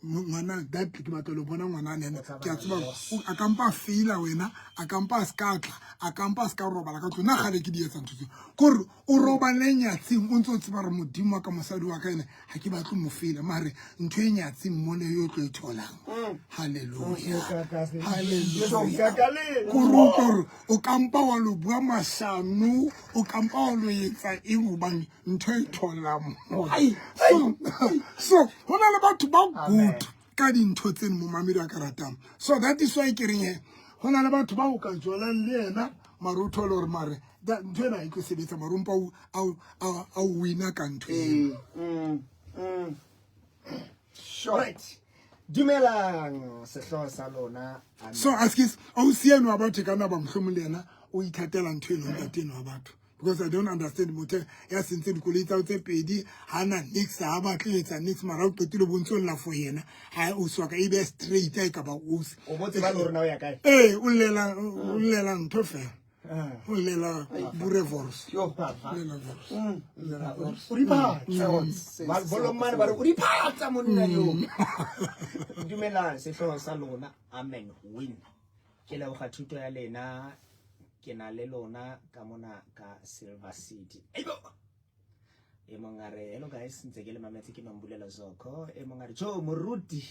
ngwana that ke batla lo bona ngwana ene ke a tseba a kampa feila wena a kampa a ska tla a kampa a ska robala ka tlong nna gale ke di etsa ntho tseo kore o robale nyatsing o ntse o tseba re modimo wa ka mosadi wa ka ene ga ke batle mo feila mare ntho e nyatsing mone yo tlo e tholang halleluja halleluja kore o kore o kampa wa lo bua mashano o kampa wa lo etsa eng hobane ntho e tholang so ho na le batho ba good ka dintho tseno momamedi a ka ratang so that is why ke reng he ho na le batho ba o ka jolang le yena mare o thole gore mare ntho ena e tlo sebetsa mare ompa a o wina ka ntho eno
Right. Dumelang sehlooho sa lona. Amen.
So askis ausi eno wa batho e ka nna ba mohlomong le yena o ithatela ntho eno ntate eno wa batho because I don't understand motho ya sentse dikoloi tsa tse pedi ha na nix ha batle ho etsa nix mara o qetile bontse o lla for yena ha o swa ka e be straight a e ka ba ausi
O botse ba le hore na o ya kae.
Ee o llela ntho fela. O llela boerewors. Llela wors. Llela wors.
O diphatsa bolomane ba re o diphatsa monna yo. Dumelang sehlooho sa lona, amen win. Ke leboga thuto ya lena, ke na le lona ka mona ka Silver City. Eibo! E mong a re, hello guys, ntse ke le mametse, ke Mambulela Zoko. E mong a re, jo moruti,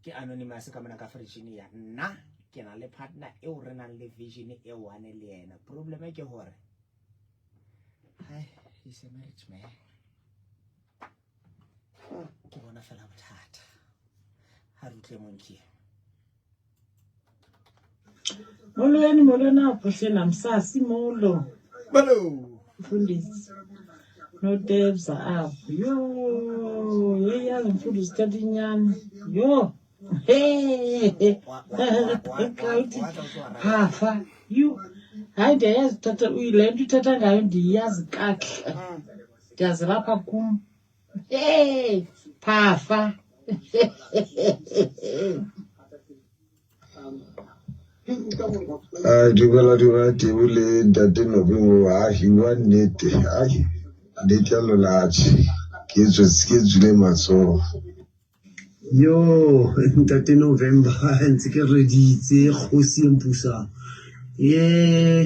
ke anonymous ka mona ka Virginia. Nna ke na le partner eo re nang le vision e one le yena. Problem ke hore hi, he's a married man. Ke bona fela bothata. Ha re utlwe monki.
Molweni, molweni apho hlela msasi, molo.
Balo.
Mfundisi notebza apho. Yho, yeyazi mfundisi, thetha inyani. Yho, hey, xa uthi phafa, yhu, hayi ndiyayazi tata, le nto uthetha ngayo ndiyazi kakuhle, ndiyazi lapha kum. Hey, phafa.
Ai, dumela dumela Tebo le ntate Nobingo. Ai, bua nnete. Ai, nnete ya lona atjhe. Ke tswetse ke tswile matsoho.
Yo, ntate November, ntse ke reditse kgosi e mpusang. Ye,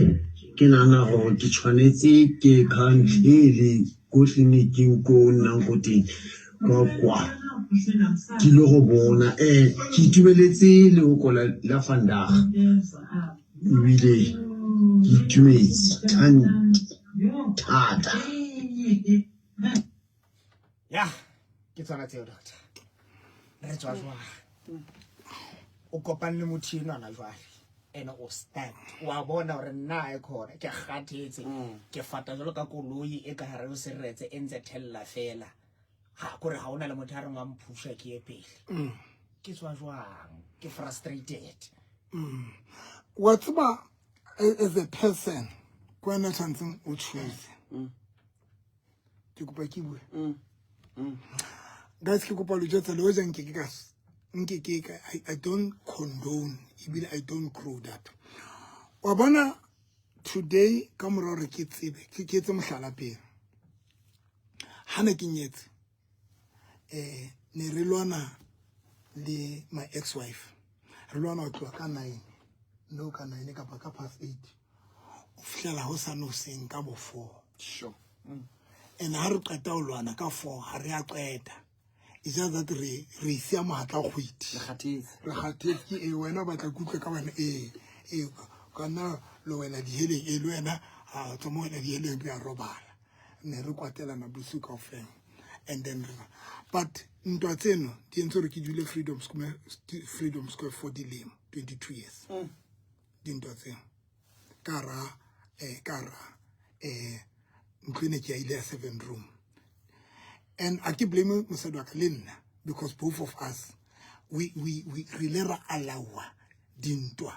ke nahana hore ke tshwanetse ke country ko tleliniking ko nnang ko teng ka kwa ke ile go bona ke itumeletse leoko la vandag, ebile ke itumetse thata.
Ya, ke tsona tseo doctor. Re tswa jwang? O kopane le motho enwana jwale. Ene o stand. Wa bona hore nna e khona ke kgathetse. Ke fata jwalo ka koloi e ka hare ho seretse e ntse thella fela. Ha kore ha ona le motho a reng wa mphusha ke ye pele. Ke tswa jwang? Ke frustrated.
Wa tseba, as a person, ke wena tshwanetseng o choose. Ke kopa ke bue. Guys, ke kopa lo jwetsa le hoja nke ke ka nke ke ka I don't condone ebile I don't grow that. Wa bona today ka mora hore ke tsebe, ke etse mohlala pele. Ha ne ke nyetse, ne re lwana le my ex-wife. Re lwana ho tloha ka 9, no ka 9 kapa ka past 8. O fihlela ho sa no seng ka bo 4.
Sure.
And ha re qeta ho lwana ka 4, ha re a qeta. It's just that re isia mohatla kgwedi.
Le kgathetse.
Re kgathetse ke e wena o batla ke utlwe ka wena e e ka nna le wena diheleng e le wena a tswa mo wena diheleng re a robala. Ne re kwatelana bosiu kaofela. And then re but ntwa tseno di entse hore ke dule Freedom Square for dilemo 22 years. Dintwa tseno ka ra ntlo ene ke ya ile ya 7 room. And I keep blaming mosadi wa ka le nna because both of us we re ile ra allow dintwa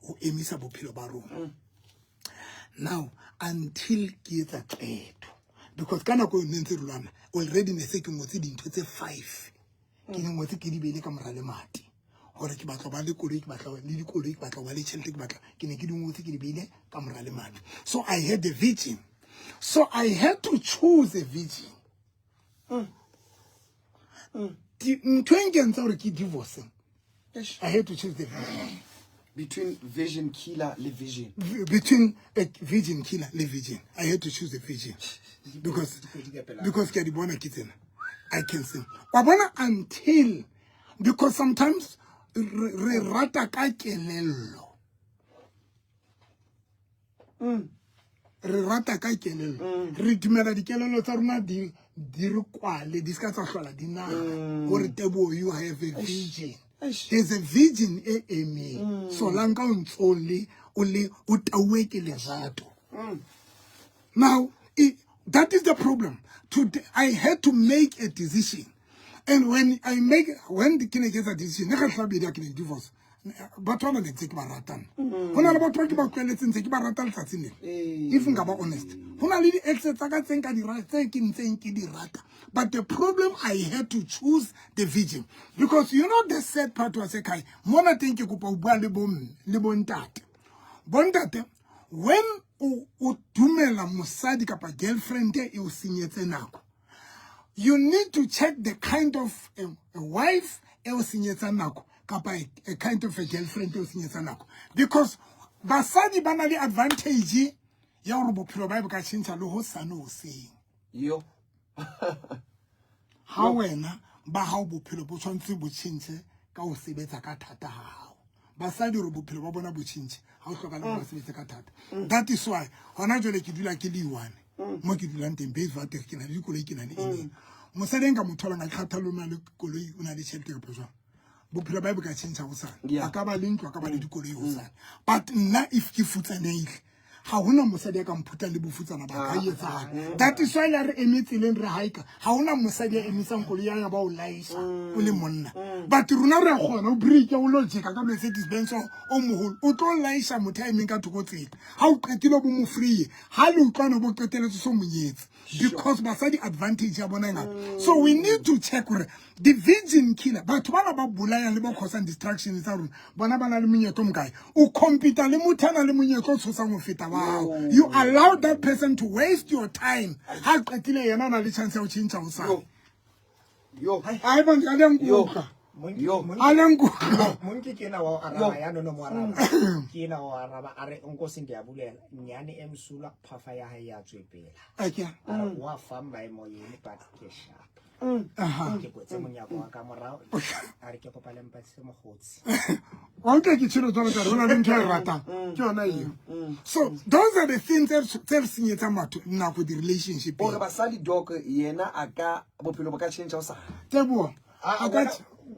ho emisa bophelo ba rona. Now until ke etsa qeto, because ka nako eo ne ntse re lwana already ne se ke ngotse dintho tse 5. Ke ne ngotse ke di beile ka mora lemati hore ke batla ho ba le koloi, ke batla le dikoloi, ke batla ho ba le tjhelete, ke batla ke ne ke di ngotse ke di beile ka mora lemati. So I had a vision. So I had to choose a vision. Ntho e nkentsa hore ke divorce. I had to choose the vision.
Between vision killer le vision.
Between a vision killer le vision. I had to choose the vision. Because ke a di bona ke tsena. I can see. Wa bona until, because sometimes re rata ka kelello. Re rata ka kelello. Re dumela dikelello tsa rona di re kwale, di ska tsa hlola di nahana. Hore Teboho, you have a vision. There's a vision e emeng. Solanka o ntso le o le o tauwe ke lerato. Now that is the problem. Today I had to make a decision. And when I make, when the king gets a decision, ne re hlabedi a ke ne divorce. Batho ba ne ntse ke ba ratang. Ho na le batho ba ke ba utlweletseng ntse ke ba rata letsatsing lena. If nka ba honest. Ho na le di-ex tsa ka tse nka di tse ke ntseng ke di rata. But the problem, I had to choose the vision. Because you know the sad part was kai, mona teng ke kopa ho bua le bomme, le bontate. Bontate, When o dumela mosadi kapa girlfriend e o senyetse nako, you need to check the kind of a wife e o senyetsa nako kapa a kind of a girlfriend e o senyetsa nako, because basadi ba na le advantage ya hore bophelo ba bo ka tjhentjha le hosane hoseng.
Yo.
Ha wena ba hao bophelo bo tshwanetse bo tjhentjhe ka ho sebetsa ka thata ha hao. Basadi hore bophelo ba bona bo tjhentjhe ha o hlokahale hore ba sebetse ka thata. That is why hona jwale ke dula ke le one mo ke dulang teng, Bayswater, ke na le dikoloi, ke na le eng. Mosadi e nka mo tholang, a kgathale o na le koloi, o na le tjhelete kapa jwang, bophelo ba bo ka tjhentjha hosane. A ka ba le ntlo, a ka ba le dikoloi hosane. But nna if ke futsanehile, ha hona mosadi ya ka mphutang le bofutsana ba ka etsahale. That is why la re eme tseleng re haika, ha hona mosadi ya emisang koloi ya ba o laisha o le monna. But rona re a kgona o brike o lo jeka ka Mercedes Benz o moholo, o tlo laisha motho a emeng ka thoko tsela. Ha o qetile bo mo free, ha le utlwana bo qeteletse so monyetse, because basadi advantage ya bona e ngata. So we need to check hore the virgin killer, batho bana ba bolayang le ba causang distraction tsa rona, bona ba na le monyetla o mokae? O compete le motho a nang le monyetla o tshosang ho feta wa hao. You allow that person to waste your time. Ha qetile yena o na le chance ya ho tjhentjha hosane.
Yo.
Ai bon, a le nkutlwa.
Yo.
A le nkutlwa.
Monke ke ena wa o araba ya nono mo araba. Ke ena wa o araba a re nkosi ndiyabulela nyane e msulwa phafa ya hae ya tswepela.
Okay.
A re wa fa maemo yene but ke sharp. Ke kwetse monyako wa ka morao a re ke kopa le mpatlise mogotsi.
Wa utlwa ke tshelo jwalo ka re ho na le ntho e ratang ke yona eo. So those are the things tse re senyetsang batho nako di-relationship.
Ore basadi doc yena a ka bophelo bo ka tjhentjha hosane.
Teboho, a ka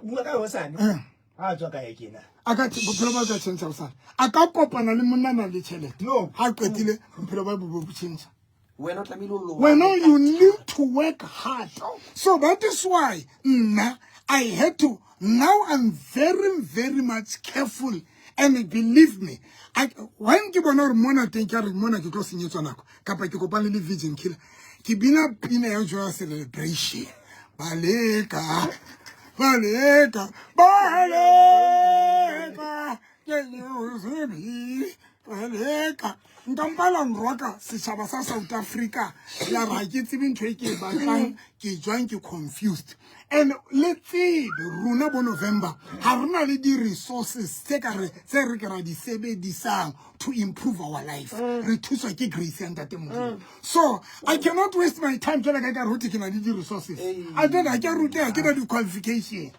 Bua ka hosane. Ha tswa kae ke na?
A ka bophelo ba ka tjhentjha hosane. A ka kopana le monna a nang le tjhelete.
No.
Ha qetile bophelo ba bo tjhentjha.
Wena o tlamehile o loane
Wena
ka
you need to work hard. So that is why nna I had to, now I'm very, very much careful, and believe me, when ke bona hore mona teng ke a re mona ke tlo senyetswa nako kapa ke kopane le virgin killer, ke bina pina ya joy celebration. Baleka, baleka, baleka, ke le baleka. Nka mpala nroka setjhaba sa South Africa ya re ha ke tsebe ntho e ke e batlang, ke jwang, ke confused. And le tsebe rona bo November ha re na le di-resources tse ka re tse re ke ra di sebedisang to improve our life. Re thuswa ke grace ya Ntate Modimo. So I cannot waste my time jwale ka ekare ho thwe ke na le di-resources. I don't, ha ke a ruteha, ke na di-qualification.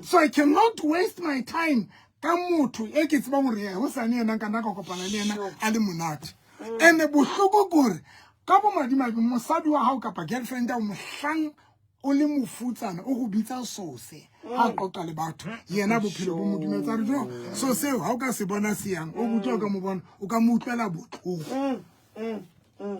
So I cannot waste my time ka motho e ke tsebang hore hosane yena nka nna ka kopana le yena a le monate. And bohloko ke hore ka bomadimabe mosadi wa hao kapa girlfriend ya hao mohlang o le mofutsana o go bitsa sose ha qoqa le batho, yena bophelo bo mo dumetsa re jo so seo ha o ka se bona se yang o botse o ka mo bona o ka mo utlwela botlhoko.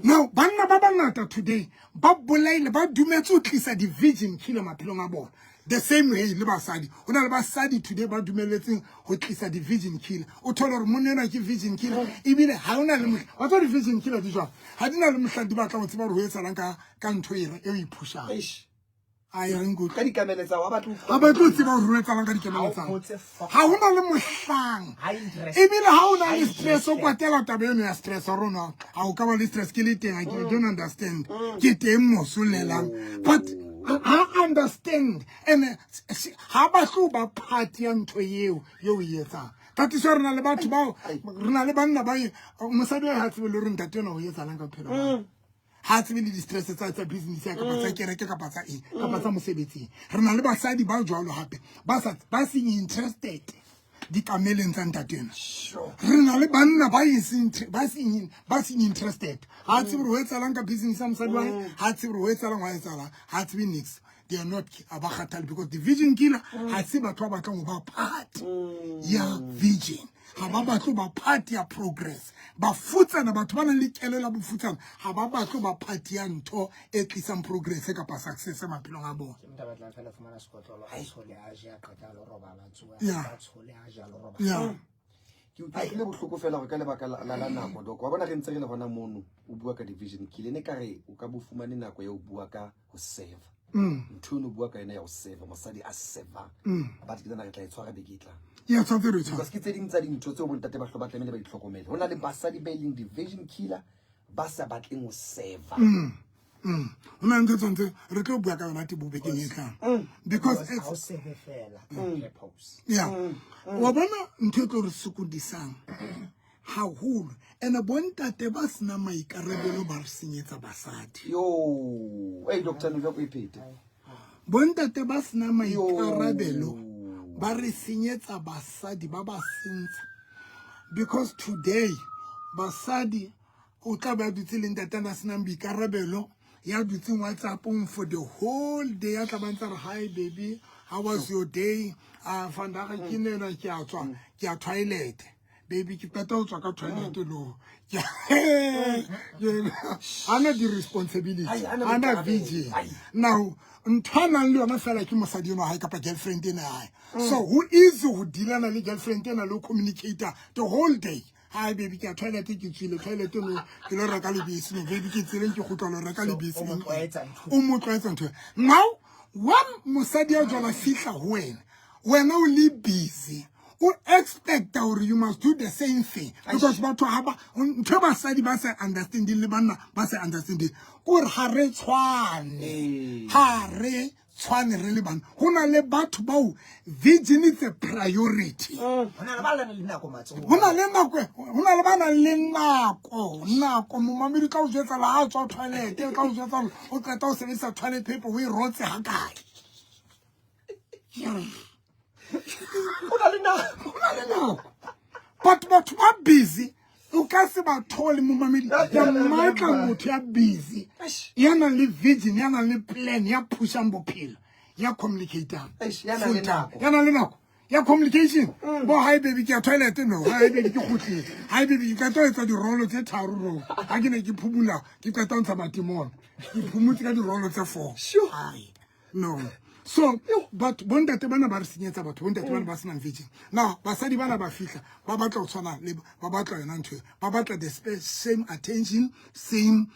Now banna ba bangata today ba bolaile, ba dumetse ho tlisa di-virgin killer maphelong a bona. The same way le basadi, ho na le basadi today ba dumelletseng ho tlisa di-virgin killer. O thole hore monna enwa ke virgin killer, ebile ha hona le mohla wa tseba di-virgin killer di jwang, ha di na le mohla di batla ho tseba hore ho etsahalang ka ntho ena e o e pushang.
Eish.
A e reng
Ka dikamele tsa hao, ha batle ho
Ha batle ho tseba hore ho etsahalang ka dikamele tsa
Ha o
hao.
photse fuck.
Ha hona le mohlang.
Ha interest.
Ebile ha o na le
Ha
stress, o
interested.
kwatela taba eno ya stress wa rona. Ha o ka ba le stress ke le teng, I don't understand. Ke teng mosolelang. But ha understand and ha batle ho ba part ya ntho eo eo o e etsang. That is why re na le batho bao, re na le banna ba mosadi wa hae ha tsebe le hore ntate enwa o etsahalang ka bophelo ba hae. Ha tsebe le di-stress tsa business ya kapa tsa kereke kapa tsa eng kapa tsa mosebetsing. Re na le basadi ba jwalo hape ba sa, ba seng interested dikameleng tsa ntate enwa. Re na le banna ba seng ba seng, ba seng interested. Ha tsebe hore ho etsahalang ka business ya mosadi wa hae, ha tsebe hore ho etsahalang, ho etsahalang, ha tsebe niks. They are not, ha ba kgathale because the virgin killer ha se batho ba batlang ho ba part ya virgin. Ha ba batle ho ba part ya progress. Bafutsana, batho ba nang le kelello ya bofutsana, ha ba batle ho ba part ya ntho e tlisang progress kapa success maphelong a bona.
Ke motho a batlang fela ho fumana sekotlolo, a tshole, a je, a qeta a lo robala, a tsohe, a tshole, a je, a lo robala.
Ke utlwile bohloko fela hore ka lebaka la nako, Doc. Wa bona re ntse re le hona mono, o bua ka di-vision killer. Ne ka re o ka bo fumane nako ya ho bua ka ho save. Ntho eno bua ka yona ya ho seva, mosadi a sevang. But ke tsena re tla e tshwara beke e tlang.
Ya tshwanetse re e tshware.
Because ke tse ding tsa dintho tseo bontate ba hlo ba tlamehile ba di hlokomele. Ho na le basadi ba e leng di-virgin killer ba sa batleng ho seva.
Ho na le ntho e tshwanetse re tlo bua ka yona tebo bekeng e tlang. Because
ha o sebe fela purpose.
Yeah. Wa bona ntho e tlo re sokodisang haholo. Ene bontate ba senang maikarabelo ba re senyetsa basadi.
Yo, hey Dr. Novia ko e phete.
Bontate ba senang maikarabelo ba re senyetsa basadi, ba ba sentsa. Because today basadi o tla ba dutse le ntate a senang boikarabelo, ya dutseng WhatsAppong for the whole day, ya tla ba ntse re hi baby, how was your day? Ah, vandag ke nena ke a tswa, ke a toilet. Baby, ke qeta ho tswa ka toilet no. Ana di responsibility, ana vision. Now, ntho a nang le yona fela ke mosadi eno hae kapa girlfriend ena hae. So who is ho dealana le girlfriend ena le ho communicator the whole day? Hi baby, ke a toilet, ke tswile toilet no, ke lo reka lebese no, baby ke tseleng ke kgutla lo reka lebese.
O mo tlwaetsa ntho.
O mo tlwaetsa ntho. Now, wa mosadi a jwala fihla ho wena, wena o le busy. O expect hore you must do the same thing. Because batho ha ba ntho basadi ba sa understanding le banna ba sa understanding. Kore ha re tshwane. Ha re tshwane re le bana. Ho na le batho bao virgin is a priority.
Ho na le ba nang le nako matsohong.
Ho na le nako, ho na le ba nang le nako, nako momamedi tla o jwetsa la ha tswa toilet, o tla o jwetsa hore o qeta ho sebedisa toilet paper o e rotse ha kae.
O na le nako.
O na le nako. But batho ba busy, o ka se ba thole momamedi. Ya mmatla motho ya busy, ya nang le vision, ya nang le plan, ya pushang bophelo, ya communicatang.
Eish, ya nang le nako.
Ya nang le nako. Ya communication. Bo hi baby ke ya toilet no, hi baby ke kgutlile. Hi baby ke qeta ho etsa dirolo tse tharo no. Ha ke ne ke phumula, ke qeta ho ntsha matimona. Ke phumutse ka dirolo tse 4.
Sure.
Hi. No. So, but bontate bana ba re senyetsa batho, bontate bana ba senang vision. Now, basadi bana ba fihla, ba batla ho tshwana le ba batla yona ntho eo. Ba batla the same attention, same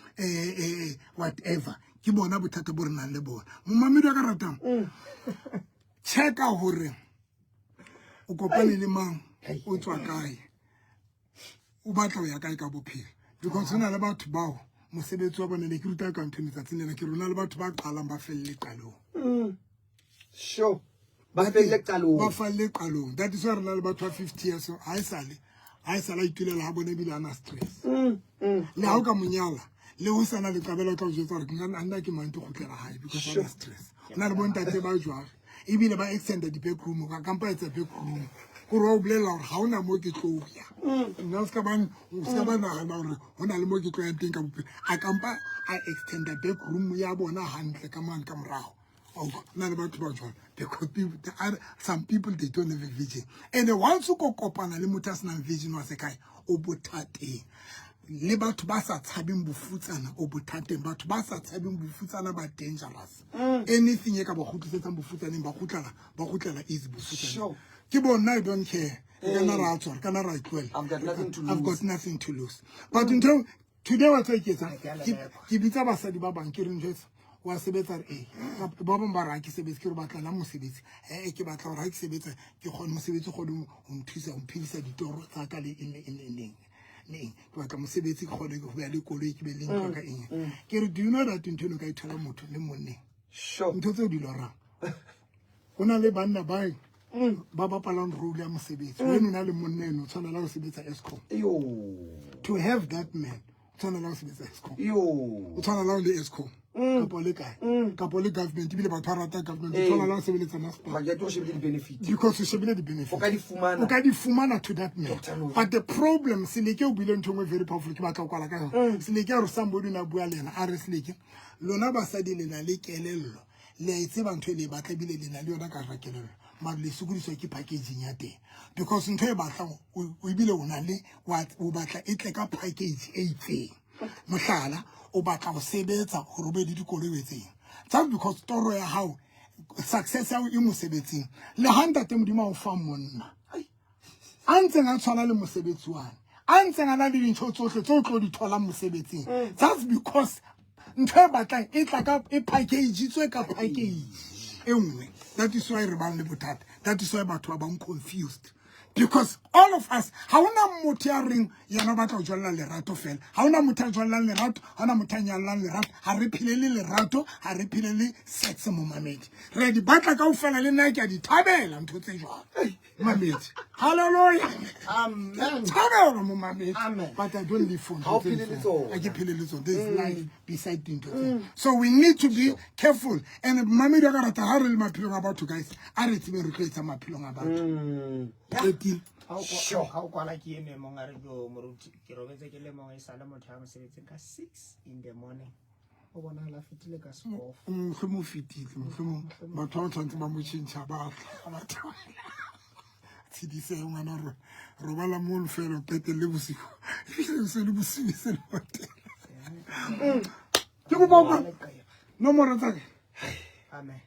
whatever. Ke bona bothata bo re nang le bona. Momamedi wa ka ratang. Checka hore o kopane le mang, o tswa kae, o batla ho ya kae ka bophelo. Because ho na le batho bao mosebetsi wa bona ne ke ruta ka ntho letsatsing lena, ke rona le batho ba qalang ba felle qalong.
Sure. Ba felle qalong.
Ba felle qalong. That is why re na le batho ba 50 years, ha esale, ha esale a itulela ha bona ebile a na stress. Le ha o ka monyala, le ho sana le qabela o tla o jwetsa hore nna nna ke mang ke kgutlela hae because ana stress. Ho na le bontate ba jwalo, ebile ba extenda di-back room, ka kampa etsa back room. Kore wa o bolella hore ha hona moo ke tlo ya. Nna o ska ba, o ska ba nahana hore ho na le moo ke tlo yang teng ka bophelo. A kampa a extenda back room ya bona hantle ka mane ka morao. Wa utlwa? Ho na le batho ba jwalo. Because people, there are some people, they don't have a vision. And once o ko kopana le motho a senang vision wa sekae, o bothateng. Le batho ba sa tshabeng bofutsana, o bothateng. Batho ba sa tshabeng bofutsana ba dangerous. Anything e ka ba kgutlisetsang bofutsaneng, ba kgutlela, ba kgutlela easy bofutsaneng.
Sure.
Ke bona, I don't care. Re ka nna ra tswa, re ka nna ra itlohela.
I've got nothing to
I've got
lose.
nothing to lose. But ntho today wa tswa ke etsang?
Ke a
Ke
lelekwa.
ke bitsa basadi ba bang, ke re njwetsa, wa sebetsa re eh. Ba bang ba re ha ke sebetse, ke re batla la mosebetsi. Ke batla hore ha ke sebetsa, ke kgone mosebetsi o kgone ho nthusa, ho mphedisa ditoro tsa ka le eng, le eng, le eng, le eng. Le eng. Ke batla mosebetsi, ke kgone ho ya le koloi, ke be le ntlo ka eng. Ke re, do you know that ntho eno ka e thola motho le monneng?
Sure.
Ntho tseo di lorang. Ho na le banna ba ba bapalang role ya mosebetsi. Wena o na le monna eno, o tshwanela ho sebetsa Eskom.
Yo.
To have that man, o tshwanela ho sebetsa Eskom.
Yo.
O tshwanela ho le Eskom. Kapo le kae? Kapo le government, ebile batho ba rata government. O tshwanela ho sebeletsa masepala.
Maka ke o shebile di-benefit.
Because o shebile di-benefit.
O ka di fumana.
O ka di fumana to that man.
Doctor Novi.
But the problem, Seleke o buile ntho e nngwe very powerful, ke batla ho kwala ka yona. Seleke a re somebody o ne a bua le yena, a re Seleke, lona basadi le na le kelello. Le a e tseba ntho e le e batla, ebile le na le yona ka hara kelello. Mara le sokodiswa ke packaging ya teng. Because ntho e batlang, o ebile o na le, wa, o batla e tle ka package e itseng. Mohlala, o batla ho sebetsa hore o be le dikoloi o etseng. Just because toro ya hao, success ya hao e mosebetsing. Le ha ntate Modimo a o fa monna, a ntseng a tshwana le mosebetsi wane, a ntseng a na le dintho tsohle tse o tlo di tholang mosebetsing. Just because Ntho e batlang e tla ka e package-itswe ka package e nngwe. That is why re bang le bothata. That is why batho ba bang confused. Because all of us, ha hona motho ya reng yena o batla ho jwalla lerato fela. Ha hona motho ya jwallang lerato, ha hona motho ya nyallang lerato. Ha re phelele lerato, ha re phelele sex, momamedi. Re di batla kaofela, le nna ke a di thabela ntho tse jwalo. Mamedi. Hallelujah.
Amen.
Thabela, momamedi.
Amen.
But I don't live for
Ha o
ntho tse
phelele
jwalo.
tsona.
Ha ke phelele tsona. There is life beside dintho tseo. So we need to be careful. And mamedi wa ka rata ha re le maphelong a batho, guys, a re tsebe re tlo etsa maphelong a batho. Qetile.
Ha o kwala ke eno e mong a re, "Jo, moruti, ke robetse ke le mong e sale motho ya mosebetsing ka 6 in the morning." O bonahala a fetile ka sekof.
Mohlomong o fetile, mohlomong batho ba tshwanetse ba mo tjhentjha, ba tla ba theohela. Tshedisehe ngwana rona, robala mono fela o qetelle bosiu, ebile se le bosiu se le hotela. Ke kopa ho nomoro tsa ka.
Amen.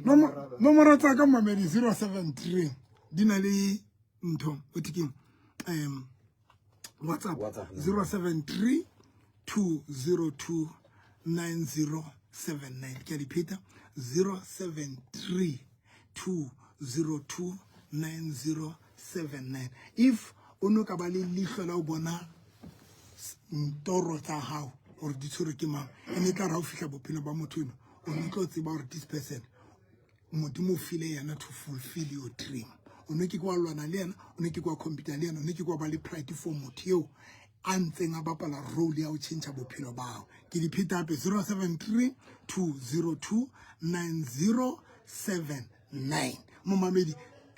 Nomoro tsa ka, mamedi, 073 di na le ntho o thekeng WhatsApp.
WhatsApp number.
073 202 9079. Ke a di pheta, 073 202 9079. If o no ka ba le leihlo la ho bona ntoro tsa hao hore di tshwerwe ke mang, e ne tla re ha o fihla bophelo ba motho eno, o ne tlo tseba hore this person Modimo o file yena to fulfill your dream. O ne ke ke wa lwana le yena, o ne ke ke wa compete le yena, o ne ke ke wa ba le pride for motho eo a ntseng a bapala role ya ho tjhentjha bophelo ba hao. Ke di pheta hape, 073 202 9079. Momamedi,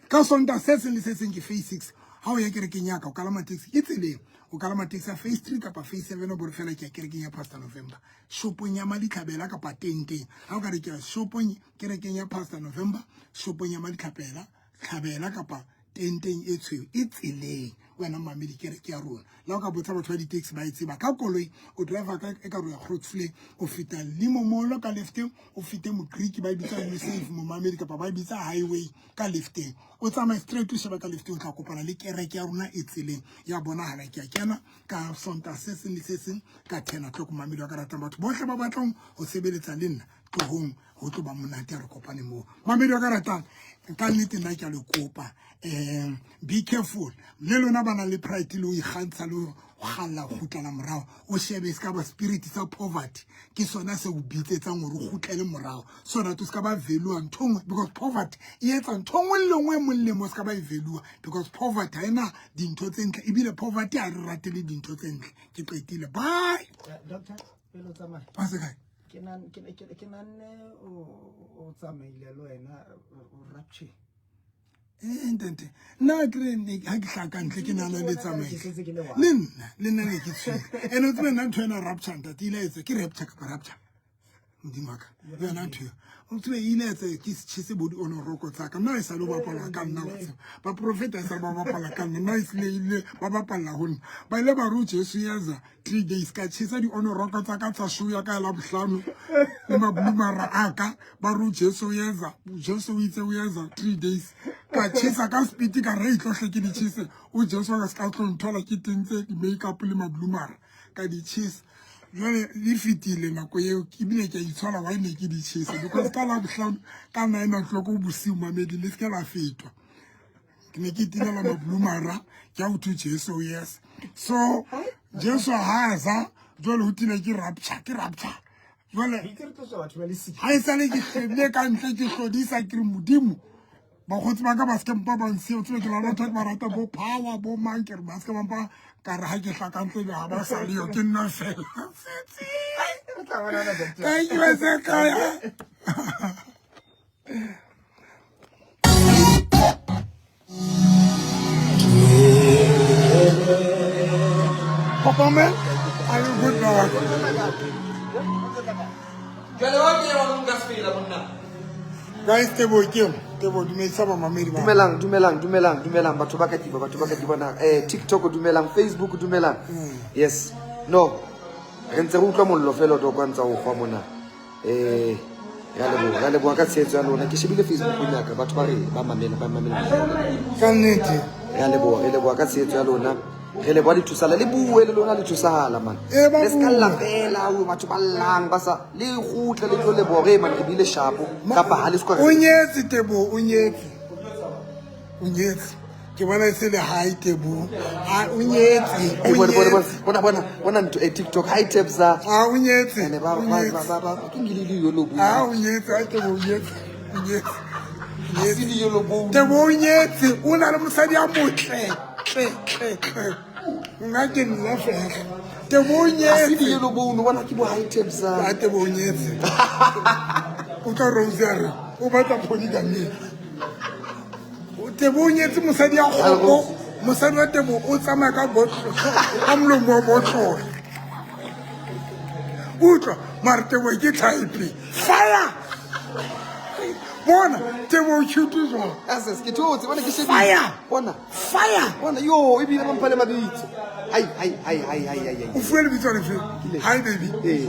ka Sontaha se seng le se seng ke phase 6. Ha o ya kerekeng ya ka, o kalama taxi e tseleng, o kalama taxi ya phase 3 kapa phase 7, o bore fela ke ya kerekeng ya Pastor November, shopong ya Maditlhabela kapa tenteng. Ha o ka re ke ya shopong kerekeng ya Pastor November, shopong ya Maditlhapela tlhabela kapa tenteng e tshweu e tseleng, wena mamedi, kereke ya rona. Le ha o ka botsa batho ba di-taxi, ba e tseba. Ka koloi o driver ka e ka re o ya Grootvlei, o feta Limomolo ka lefteng, o fete Mogriki, ba e bitsa Usafe, momamedi, kapa ba e bitsa highway ka lefteng. O tsamaye straight, o sheba ka lefteng, o tla kopana le kereke ya rona e tseleng ya bonahala. Ke a kena ka Sontaha se seng le se seng ka 10 o'clock. Mamedi wa ka ratang, batho bohle ba batlang ho sebeletsa le nna, tlohong, ho tlo ba monate, a re kopane moo. Mamedi wa ka ratang, ka nnete nna ke a le kopa, be careful le lona ba nang le pride le ho ikgantsha le ho kgalla ho kgutlela morao. O shebe se ka ba spirit sa poverty ke sona se o bitsetsang hore o kgutlele morao, so that o se ka ba value ntho nngwe, because poverty e etsa ntho nngwe le nngwe e molemo, o se ka ba e value, because poverty ha ena dintho tse ntle, ebile poverty ha re ratele dintho tse ntle. Ke qetile, bye.
Doctor, pele o tsamaya.
A se kae?
Ke nanne o tsamaile le wena o rapture.
Ntate, nna kry ha ke hlaka ntle, ke nana le tsamaiso.
Ke setse ke le one.
Le nna ne ke tshwile ene o tsebe nna ntho ena rapture, ntate, ile a etsa ke rapture kapa rapture, modimo wa ka, yona ntho eo o tsebe e ile etsa ke se tjhese bo di-onoroko tsa ka. Nna e sale o bapala ka nna, wa tseba baprofeta e sale ba bapala ka nna. Nna e sile ile ba bapalla ho nna, ba ile ba re o Jesu yeza 3 days, ka tjhesa di-onoroko tsa ka tsa show ya ka ya Labohlano le mablumara a ka. Ba re o Jesu yeza, Jesu o itse o yeza 3 days, ka tjhesa ka speed, ka re itlohle ke di tjhese, o Jesu ka se ka tlo nthola ke tentse di-makeup le mablumara, ka di tjhesa. Jwale di fetile nako eo, ebile ke a itshola why ne ke di tjhesa, because ka Labohlano ka 9 o'clock bosiu, mamedi, le seke la fetwa, ke ne ke tinela mablumara, ke a uthwe Jesu yes. So Jesu ha za jwale ho tile ke rapture, ke rapture jwale.
Itse re tlo tswa batho ba le six.
Ha e sale ke hlebile ka ntle, ke hlodisa, ke re modimo, bakgotsi ba ka ba seke mpa ba nsiya. O tsebe ke la batho ba rata bo power bo mang, ke re ba seke ba mpa ka re ha ke hla ka ntle ha ba sa leyo, ke nna fela.
Re tla bonana, doctor.
Thank you, Ezekiah. Papa man, are you good now?
Jwale wa ke wa nka fela monna.
Guys, Tebo ke Tebo, dumedisa bamamedi ba.
Dumelang, dumelang, dumelang, dumelang batho ba ka kiba, batho ba ka kibana. TikTok dumelang, Facebook dumelang. Yes. No. Re ntse re utlwa mollo fela o kwa ntsa o gwa mona. Re a leboha, re a leboha ka tshehetso ya lona. Ke shebile Facebook ya ka, batho ba re ba mamela, ba mamela.
Ka nnete.
Re a leboha, re leboha ka tshehetso ya lona. Re leboha dithusala le bue le lona le thusahala man.
Ee, ba
Le ska lla
bue.
fela o batho ba llang ba sa le kgutle le tlo leboha hore man re bile shapo kapa ha le ska
O nyetse Teboho, o nyetse. O nyetse. Ke bona e se le hae Teboho. A o nyetse.
Hey,
O
bona bona bona
nyetse.
bona bona bona ntho e TikTok hi Tebza.
A o nyetse.
Ene ba
O
ba
nyetse.
ba ba ke ngile le yolo bo.
A o nyetse, a Teboho o nyetse. O nyetse.
Ha se di yolo bo.
Teboho o nyetse. O na le mosadi a motle. Tle tle tle. Nna ke nna fela. Teboho o
Ha se di
nyetse.
yolo bo no bona ke bo hi Tebza.
A Teboho o nyetse. O tla Rose a re o batla polygamy. Teboho o nyetse mosadi ya kgopo. Mosadi wa Teboho o tsamaya ka botlolo, ka molomo wa botlolo. Utlwa, mare Teboho ke type. Fire! Bona, Teboho o cute jwang?
Ases ke thotse bona ke shebile.
Fire!
Bona.
Fire!
Bona yo ebile ba mpha le mabitso. Hai hai hai hai hai hai.
O fuwe lebitso lefe? Hi baby.
Eh.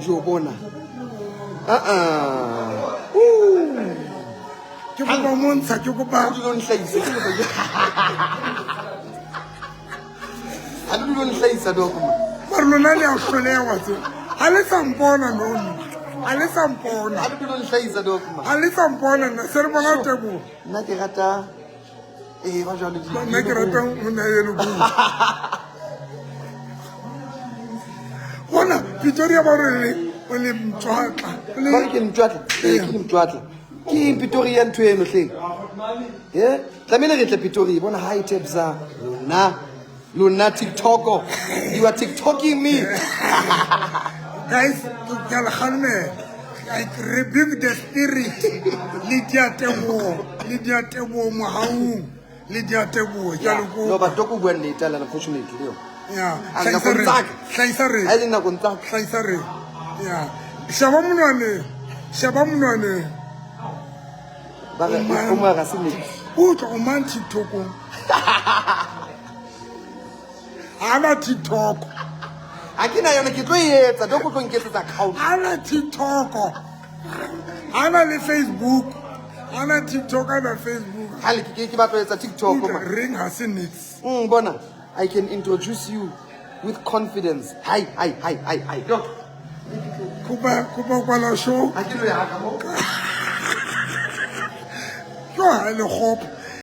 Jo bona. Ah ah.
Ke kopa o montsha, ke kopa
O dilo nhlahisa ke kopa. Ha le dilo nhlahisa doko man.
mare lona le a hloleha wa tseba. Ha le sa mpona nono. Ha le sa mpona.
Ha le dilo nhlahisa doko man.
Ha le sa mpona nna se re bona Teboho.
Nna ke rata eh ba jwalo di.
Nna ke rata monna eno bua. Bona Pretoria ba re le o le mtswatla. O le
Ba re ke mtwatla. Eh ke mtwatla. Ke eng Pretoria ntho eno hleng? Eh tlamehile re tle Pretoria bona hi Tebza. Lona lona TikTok. You are TikToking me.
Guys, ke a le kgalemela. I rebuke the spirit. Le dia Teboho, le dia Teboho mohaung. Le dia Teboho ke a le
No
kopa.
but doko bua nnete ala unfortunately yo.
Yeah.
A
Hlahisa
nakong
re.
tsaka.
Hlahisa re.
Ha e le nakong tsaka.
Hlahisa re. Yeah. Sheba monwaneng. Sheba monwaneng.
Ba re o mo ga se nnete.
Utlwa o mang TikTokong? Ha na TikTok.
Ha ke na yona ke tlo e etsa doko tlo nketsetsa account.
Ha na TikTok. Ha na le Facebook. Ha na TikTok, ha na Facebook.
Ha le ke ke batla ho etsa TikTok
Utlwa,
man.
reng ha se nix.
Bona I can introduce you with confidence. Hi hi hi hi hi. Dok.
Kopa kopa kwala show.
Ha ke lo ya ka mo.
Ke ha le kgopo.